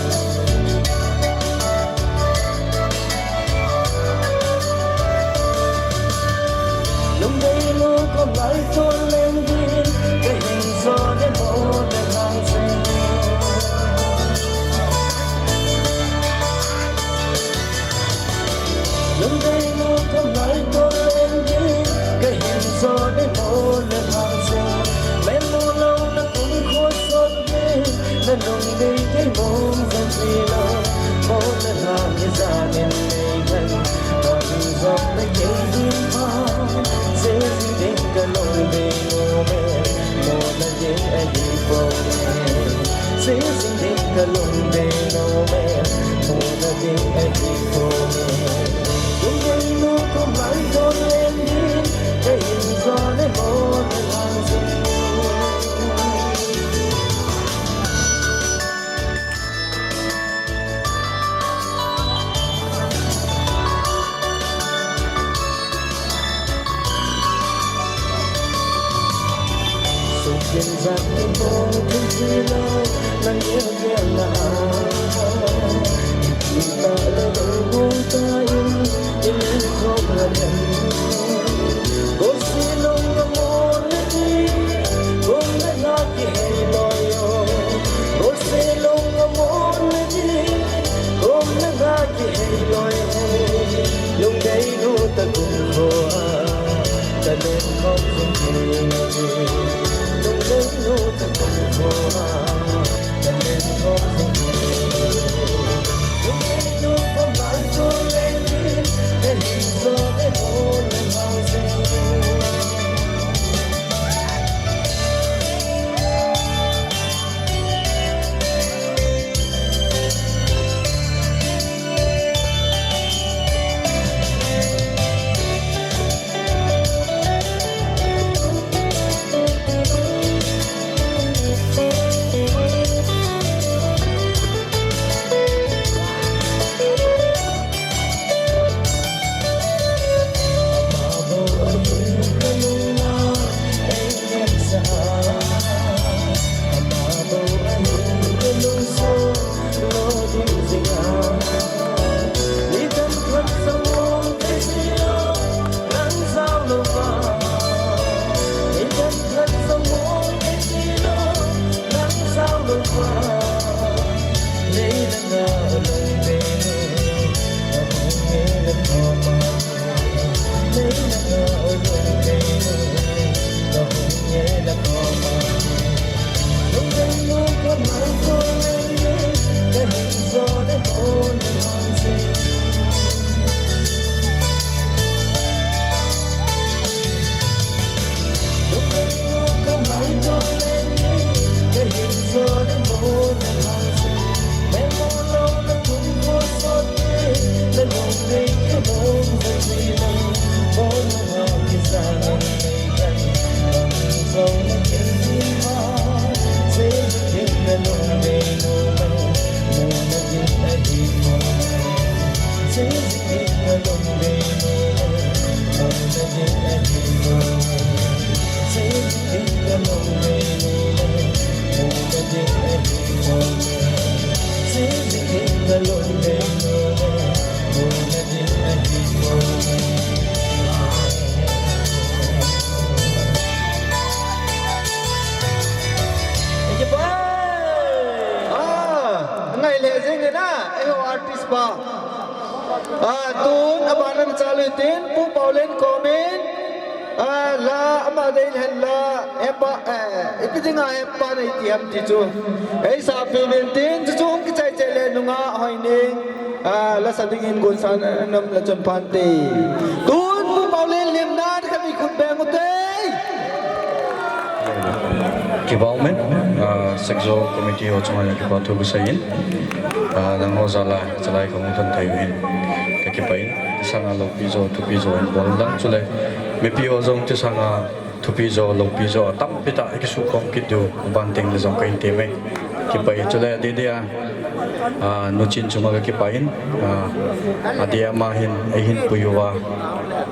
Lungdei nu kom lai to leng ding, ka hin jo de mo de lang sing. Lungdei nu kom lai to leng ding, ka hin jo de mo le lang sing. Me mo lo na kum kho so de, na lungdei dei mo zan ji lo. Mo le lang hi jan in nei gan, mo hin jo na kei ding pa. Se ding ding ka lungdei nu me, mo na ding a hi po me. Se ding ding ka lungdei nu me, mo na ding a hi po me. Lungdei nu kom lai to leng ding, ka hin jo de mo de lang sing. Sungkin jat kibol thei ji lou, nang gel gel na. Kita le dou ta in, in khop la den. Gol se long ka mon ni, gol na la ki hei lo yo. Gol se long ka mon ni, gol na la Ah, ngai le jing na, eiho artist pa. Ah, tun, abana chalu tin, Pu Paolen komin. Ah, la, ama dei hen la, hepa, eh, ipi dinga hepa nei ti ham ti chu. Ei sa pi vin tin, chu chu hung kichai chai le nunga hoi ning. Ah, la sa dingin gun san, eh, nam la chun phan te. Tun, Pu Paolen lim na, ka mi khut beng u te. Kipa um e, ah, Sekjo committee ho chunga kipa thu kasei in, ah, nangho jal a, chalai kamu thon thei u hin, kakipah in, sanga loupi jo, thupi jo in bol lang chule, mipi ho jong ti sanga thupi jo, loupi jo, tampi tah, ikisukhom kit diu, ban teng le jong kahin ti mai. Kipah e chule, adeh deh a, Ah, Nu Chin chunga kakipah in, ah, adeh a ama hin, eihin pui uva,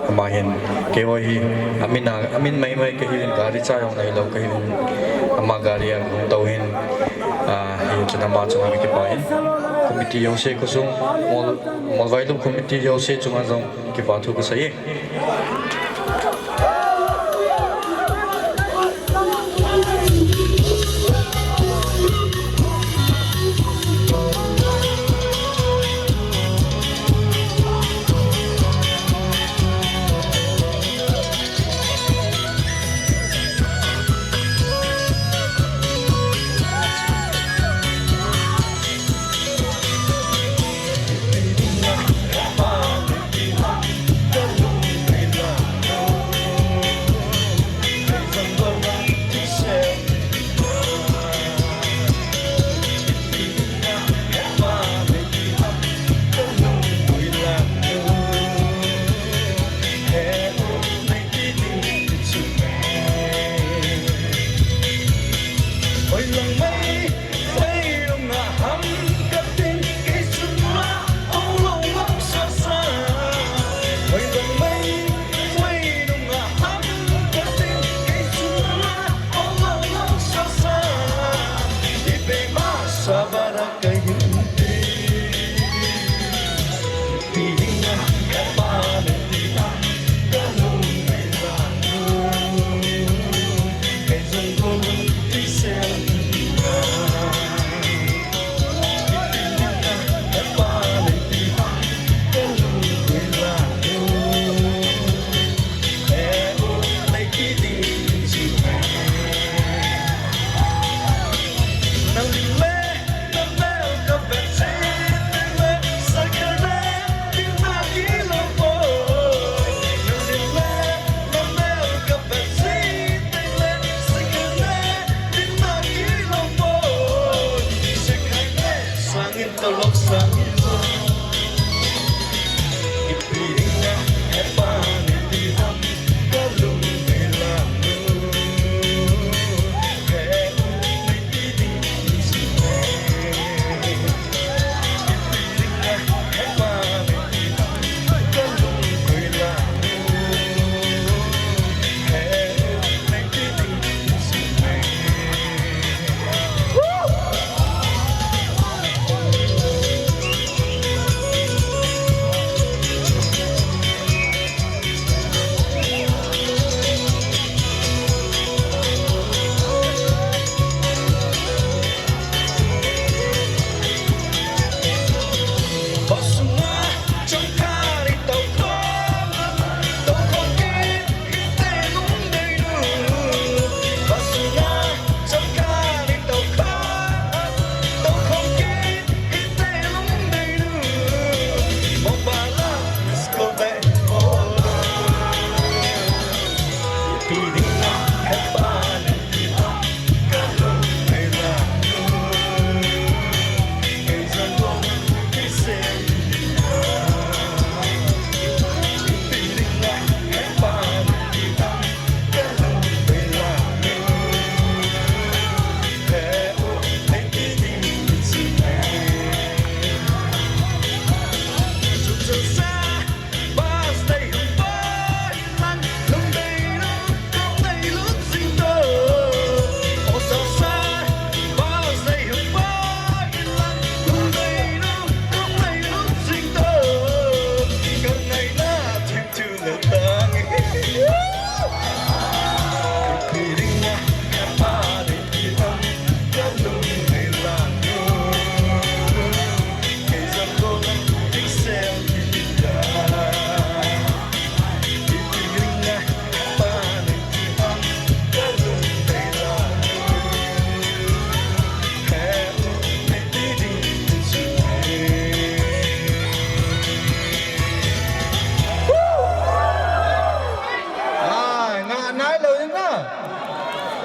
ama hin, keiho hi, amin a, amin mai mai kahiuvin gari cha jong neilou kahiuvin, ama gari a hung tou hin, ah, hichun ama chunga kakipah in, committee jouse khosung, Mol, Molvailup committee jouse chunga jong kipa thu kasei e.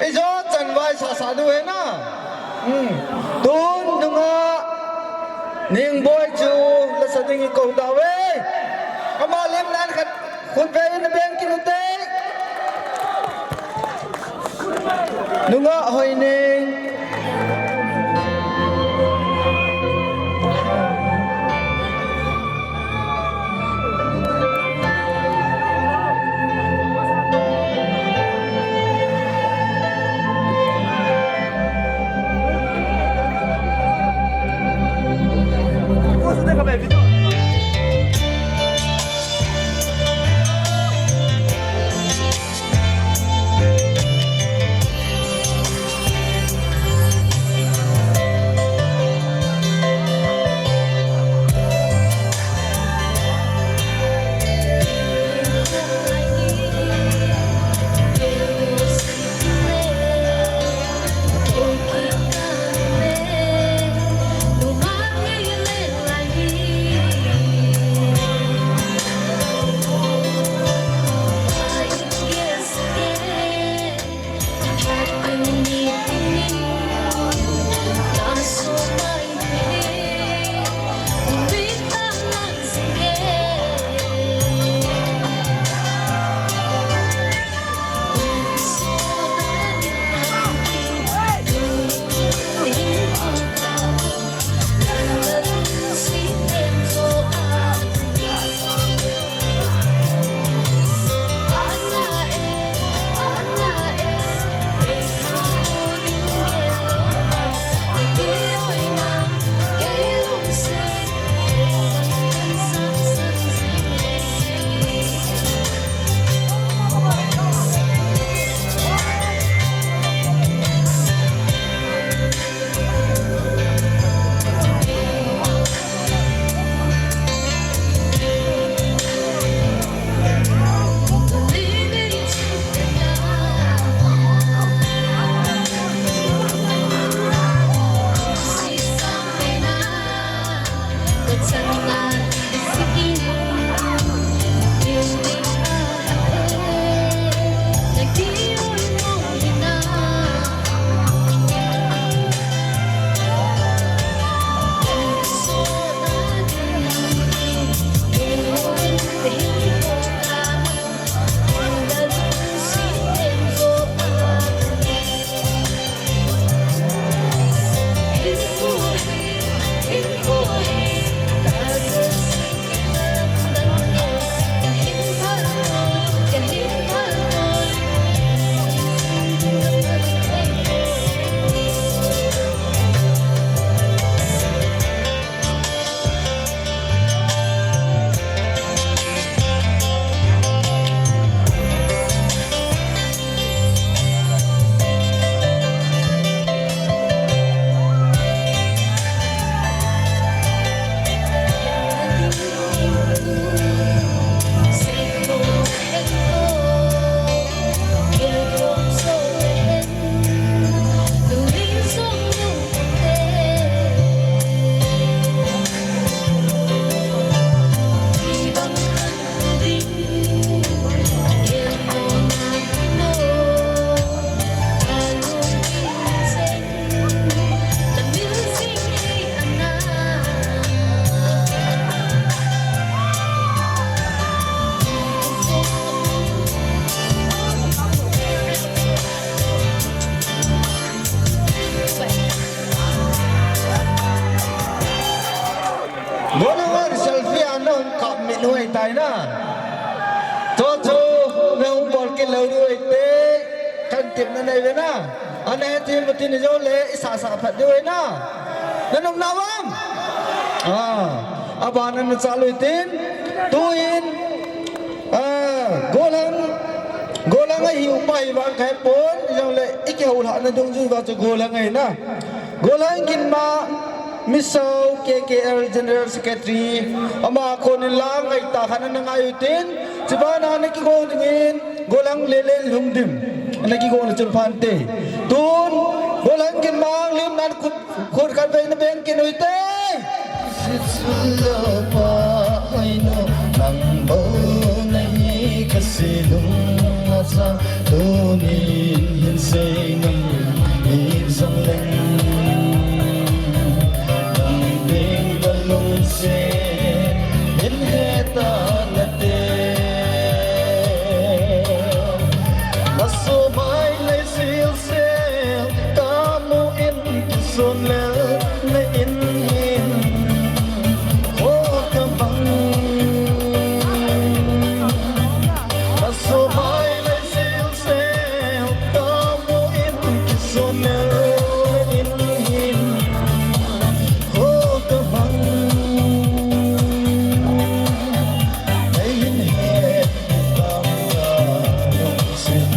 Ijo chan vai sasa diu ahi na. Hmm. Tun nunga Ningboi chu lasa ding ikou tauve. Ama lim nan khat khut vei in abeng kit ute. Nunga Hoining. Golang a selfie a nahung kap mit u ahitai na. Chuchu nahung bol kit lou diu ahite, kahin tepna nei uve na. Ana het thei utin ijongle isasa phat diu ahi na. Nanop nau am? Ah, abana nachal u hitin. Tuin Ah, golang, golang ahiu pa hi vang kahepon, ijongle ikihoulhahna dungjui uva chu golang ahi na. Golang Ginma, Miso K K L General Secretary, ama konin la ngaitah khat ana ngai utin, chubana nakigong dingin, golang Lelen Lhungdim, nakigong na chun phante. Tun, golang Ginma, lim nan khut Khut khat vei nabeng kit uhite. Sitsulo pa hoinu, nang bou nahi kasi lung acha, tunin hin Sei ngam hijong leng, nang ding kalungset in heta nate. Kasumai lei silsel kamu in kisun lel na in hin. Ho kabang. Kasumai lei silsel kamu in kisun lel na in hin. Ho kabang. Nei hin het tam ka lungset.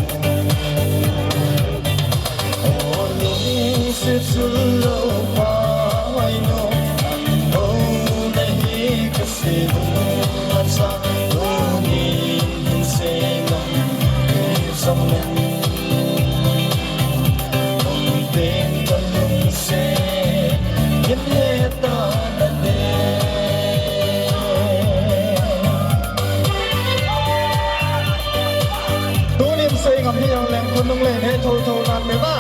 Tunin sei ngam hijong leng khonung lei ne thotho nan me ma.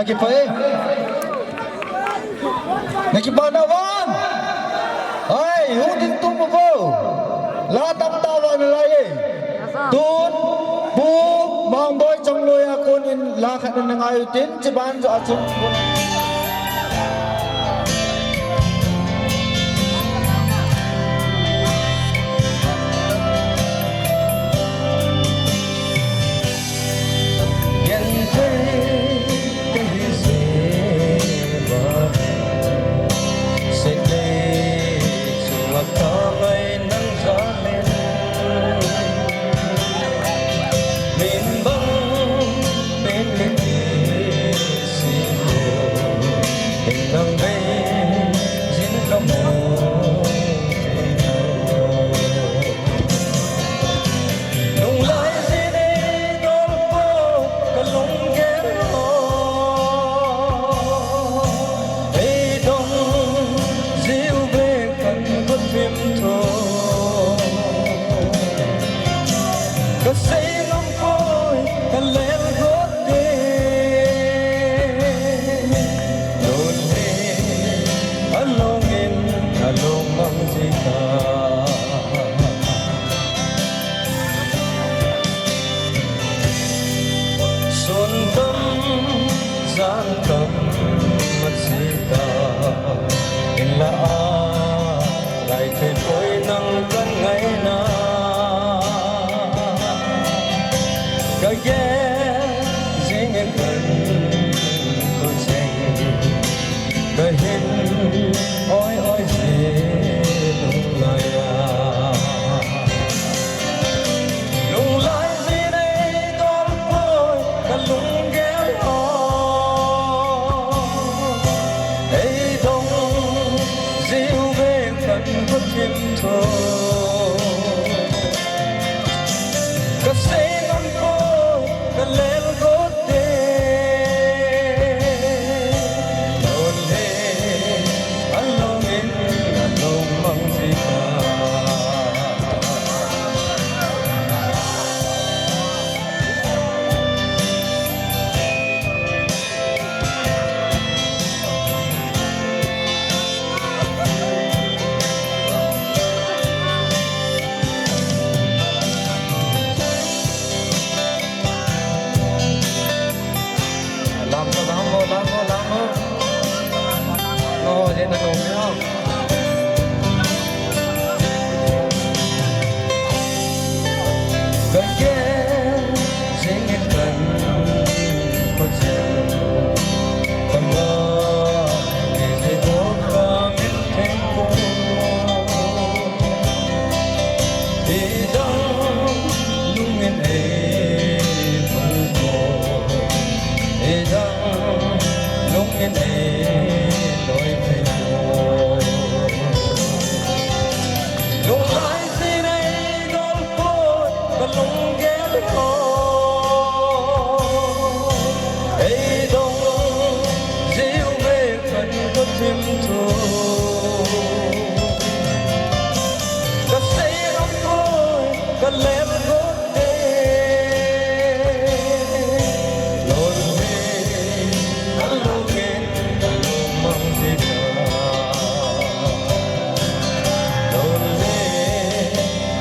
Kakipah e. Nakipah na vang. Ai, hung ding tum uvo. La tam ta vang nalai e. Tun, Pu Mangboi Chongloi a kon in la khat na ngai u tin, chiban jo a chung. Tan kam masita in la a, lai thei poi nang kan ngaina. Ka gen jing in kan ko cheng, ka hin oi oi ji lunglai a. Lunglai ji nei dol poi ka lunggel ho. Ei dong jiu ve kan ko thim tho. Ka sei ngam poi ka lel got te. Lon le, along in, along mang ji ta. Lam ko, lam ko, lam ko, lam ko. Oh, dia nak kau. Lunglai ji nei dol poi ka lunggel ho. Ei dong jiu ve kan ko thim tho. Ka sei ngam poi ka lel got te. Lon le, along in, along mang ji ta. Lon le,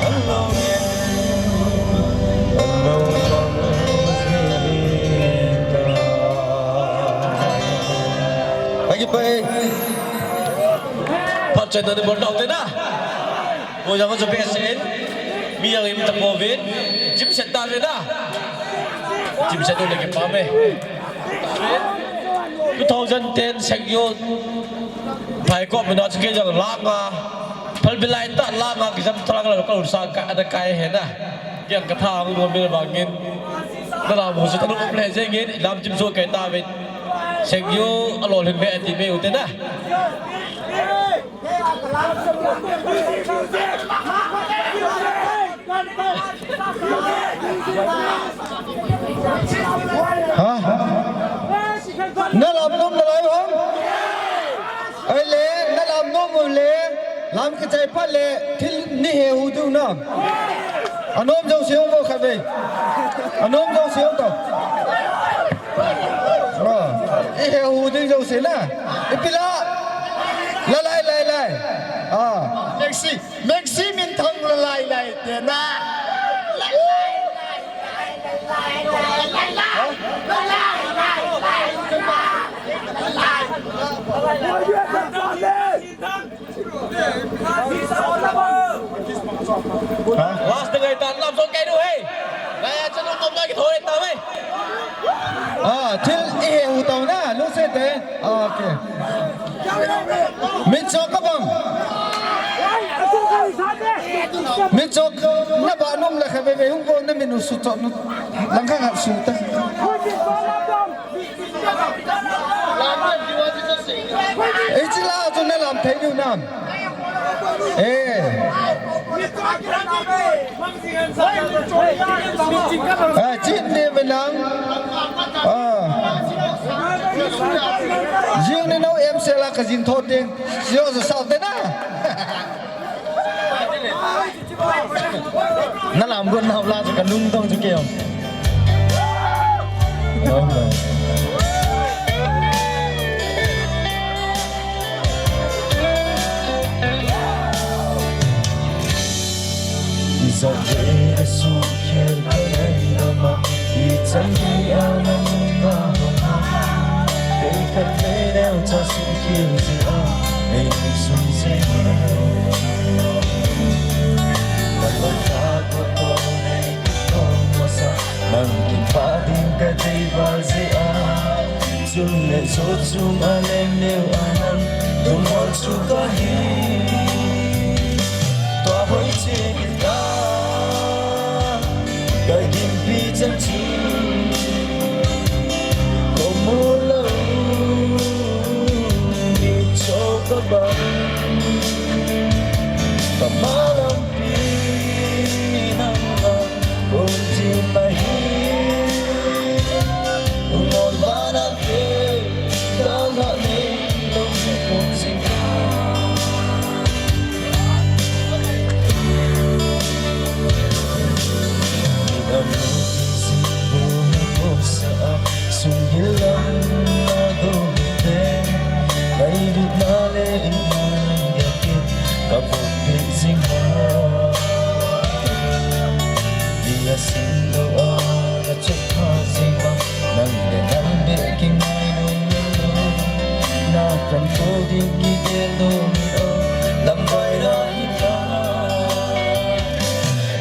along in, along mang ji ta. Agi pai. Phat chai ta ni bol dau te na. Ko jang ko chape sen. Mi jang im ta ko vin. Chim set ta ve na. Chim set le ke pa me. Two thousand ten Seng Yo. Phai ko mi na chike jang langa. Phal bilai ta langa ki jam ta langa ka lu sa ka da kai he na. Yang ka tha ang lo mi bangin. Na la mu sa ta lu le jengin. Lam chim so kai ta ve. Seng Yo a lo len ve ti ve u te na. Ha? Na lam nom nalai ham? Ai le, na lam nom u le, lam kichai phat le, thil nei he u diu na. Anom jong se u mo kha ve. Anom jong se u to. Ah, i he u ding jouse na. Ipi la. La lai lai lai. Ah. Maxi, Maxi Minthang la lai lai te na. La lai lai lai lai lai. Ha? La lai lai lai lai. La lai. Ha? Last na ngai tan lam song kai du he. Ngai a chanu kom na ki thoi ta ve. Ah, thil i he u tau na, lu se te. Ah, okay. Min chok ka bang. Min chok na ba num la kha ve ve hung ko na min u su chok nu. Lang kha kha su ta. Ei, chila chu na lam thei diu nam. Eh. Ah, chin ni menang. Ah. Jing ni nau em se la ka jing tho ting. Sio sa sao te na. Na lam gon na la chu ka lungdong chu keo. Kiu jeh a, nei sung jeh a. Kaloi ta ko ko nei ko mo sa, nang kipa ding ka dei val jeh a. Chun le jo chung a leng neu a nang, tum mo chu ka hi. Tua hoi che kita. Ka gimpi chan chu ko mu lou, mi cho ka bang. Ka malam pi nang nang kon ji ma hi. Ngol ba na te, ka la ne, lo ne kon ji ma. Nang le nang beh kingai lou lou. Na kan ko ding kigel lou lou. Lamvai na hi ta.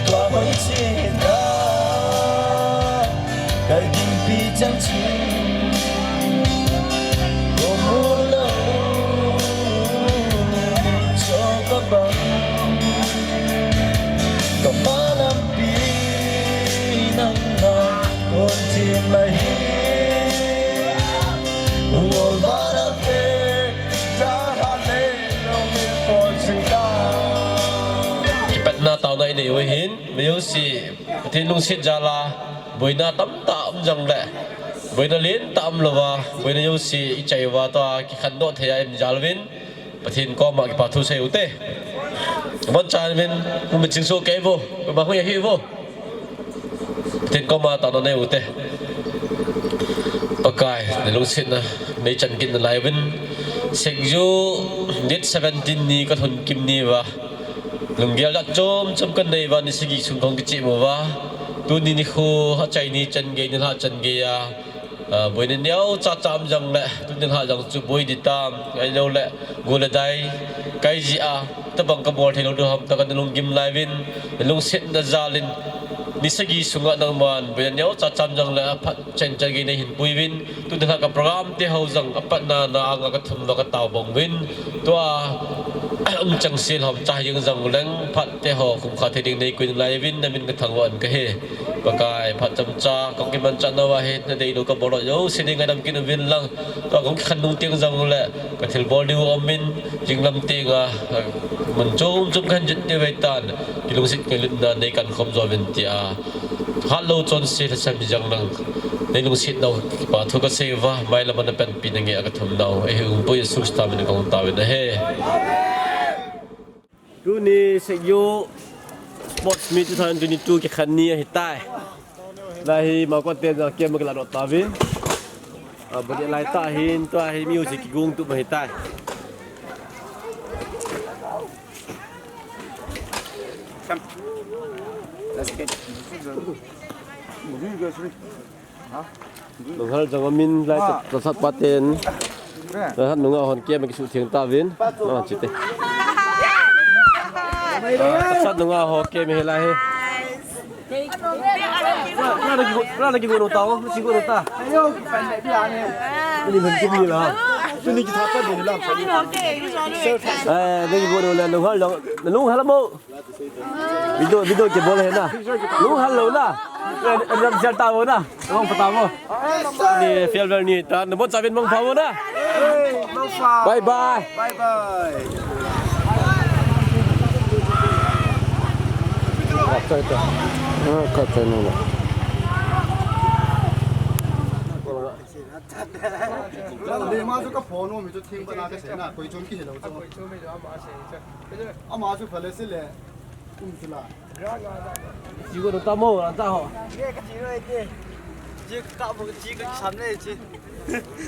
Tua hoi che ta. Ka gimpi chang chu. Ko mu lou. Cho ka bang. Ka malam pi nang na. Kon ji ma hi. Kipatna taona inei u hin, mi jouse, Pathen lungset jal a, boina tamtah um jongle, boina lentah um louva, boina jouse ichai uva tua, kikhen doh thei a ium jal uvin, Pathen koma kipa thu sei u te. Bon chan uvin, um ching so kei vo, ma hui ahi vo. Pathen koma taona nei u te. Pakai, na lungsetna, nei chan kit nalai uvin. Sekju, date seventeen ni ka lhun kim ni uva. Lunggel jat chom chom ka nei uva, ni sagi sung kahung kichim uva. Tuni nikho, achai ni chan gei, nilhah chan gei a. Ah, boina neocha cha um jongle, tuni nilhah jong chu boi ding tam, ahilou le, go le dai, kai jeh a, tabang ka bol thei lou diu ham, tua kana lunggim lai uvin, na lungsetna jal in, ni sagi sunga nangman, boina neocha cha um jongle, aphat chan chan gei nei hin pui uvin, tuni nilhah ka program te ho jong, apatna na anga ka thum uva ka tao bang uvin, tua, um chang sel ham cha jeng jong leng, phat te ho, kum khat thei ding nei koi lai uvin, na min ka thangvah in ka he. Pakai, phat chomcha, kong kimanchah nau ahi, na deilou ka bol u jouse nei ngaidam kit uvin lang. Tua kong kikhen nung teng jongle, ka thilbol diu um in, jinglam tenga, mun chom chom ka hin jet diu ahi tan, kilungset kilutna nei kan khom jo uvin tia. Hatlou chonse lhasam hi jong lang, nei lungset nau kipa thu ka sei uva, mailam a na panpi na ngeh a ka thum nau, eiho Umpu Jesu Christa min in ka hung tao uvin ahi. Tuni Sekju Sports Meet two thousand twenty-two kikhen ni ahitai. Lai hi Maokot ten jong camp kiladoh tauvin. Ah, body lai tah hin, tua hi music kigong tup ahitai. Lunghal jong amin lai, ta, tasat pa ten. Tasat nunga hon kia ma kisuh theng tauvin. Na chite. Tasat nunga ho kia mi hilai hi. Ra, ra ki go, ra, ra ki go no ta, o, si go no ta. Ni man ki ni la. Tu ni ki thapa de la. Eh, ni ki go no la, Lunghal, Lunghal mo. Video, video kibol ahi na. Lunghal lou na. Eh, eh, ram sial ta lou na. Mong pha ta mo. Ni farewell ni ta. Na bon cha uvin mong pha mo na. Hey, mong pha. Bye bye. Bye bye. Ka chai ta. Ah, ka chai na. Le ma chu ka phone mi chu thing ba na ka se na. Koi chun ki hello chu. Ama chu phale se le. Um chu la. Ji go ta mo, ran ta ho. Ye ka ji roi te. Ji ka bo ji ka sam le ji.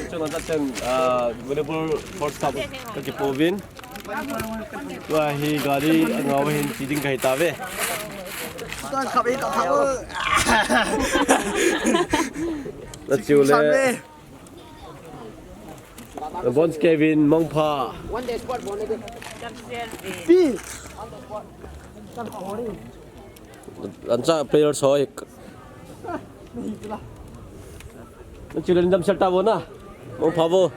Chun ta chen, ah, volleyball first half ka kipo uvin. Tua hi gari ngau hin chi ding ka hi ta ve. Ta khap ei ta khap. La chiu le. Sam le. Bons Kevin, Mongpha. One day squad, one day. Pi. Ancha player soi. Children dam shelter bo na. Mongpha bo.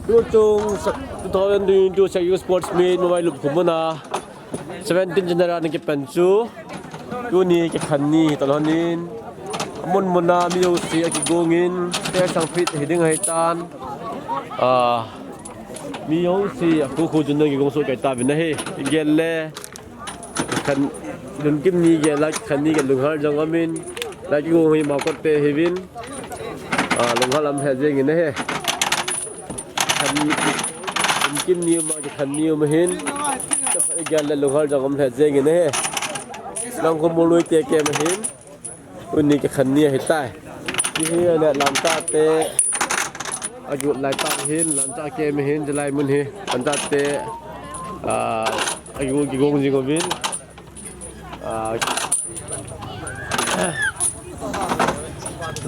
Tuchung two thousand twenty-two Sek Youth Sports Meet Mawai Lupkhum muna seventeen general ni kipan chu. Tuni kikhen ni hi talhonin. Mun muna mi jouse akigongin, te sang fit hiding ahitan. Ah, mi jouse akhu khu jun na kigong soh kei tauvin ahi. Igel le. Khen, lunggim ni gel a, khen ni gel lunghel jong umin. La kigong hi Maokot te hiuvin. Ah, lunghel um lheh jengin ahi. Khen, lunggim ni um a, khen ni um ahin. Gel le lunghel jong um lheh jengin ahi. Lang khu mului te kem ahin. Tuni kikhen ni ahitai. Hiche hi le Lamka te. Agut lai tah hin, Lamka kem ahin, chulai mun hi. Lamka te. Ah, agu kigong jing uvin. Ah,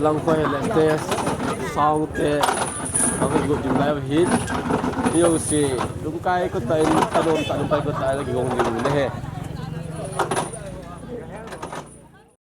lang khu hi le te. Sound te. Agu jing lai ahin. Jouse. Lungkai kotah in, tanom tah lungkai kotah in kigong jing uvin ahi.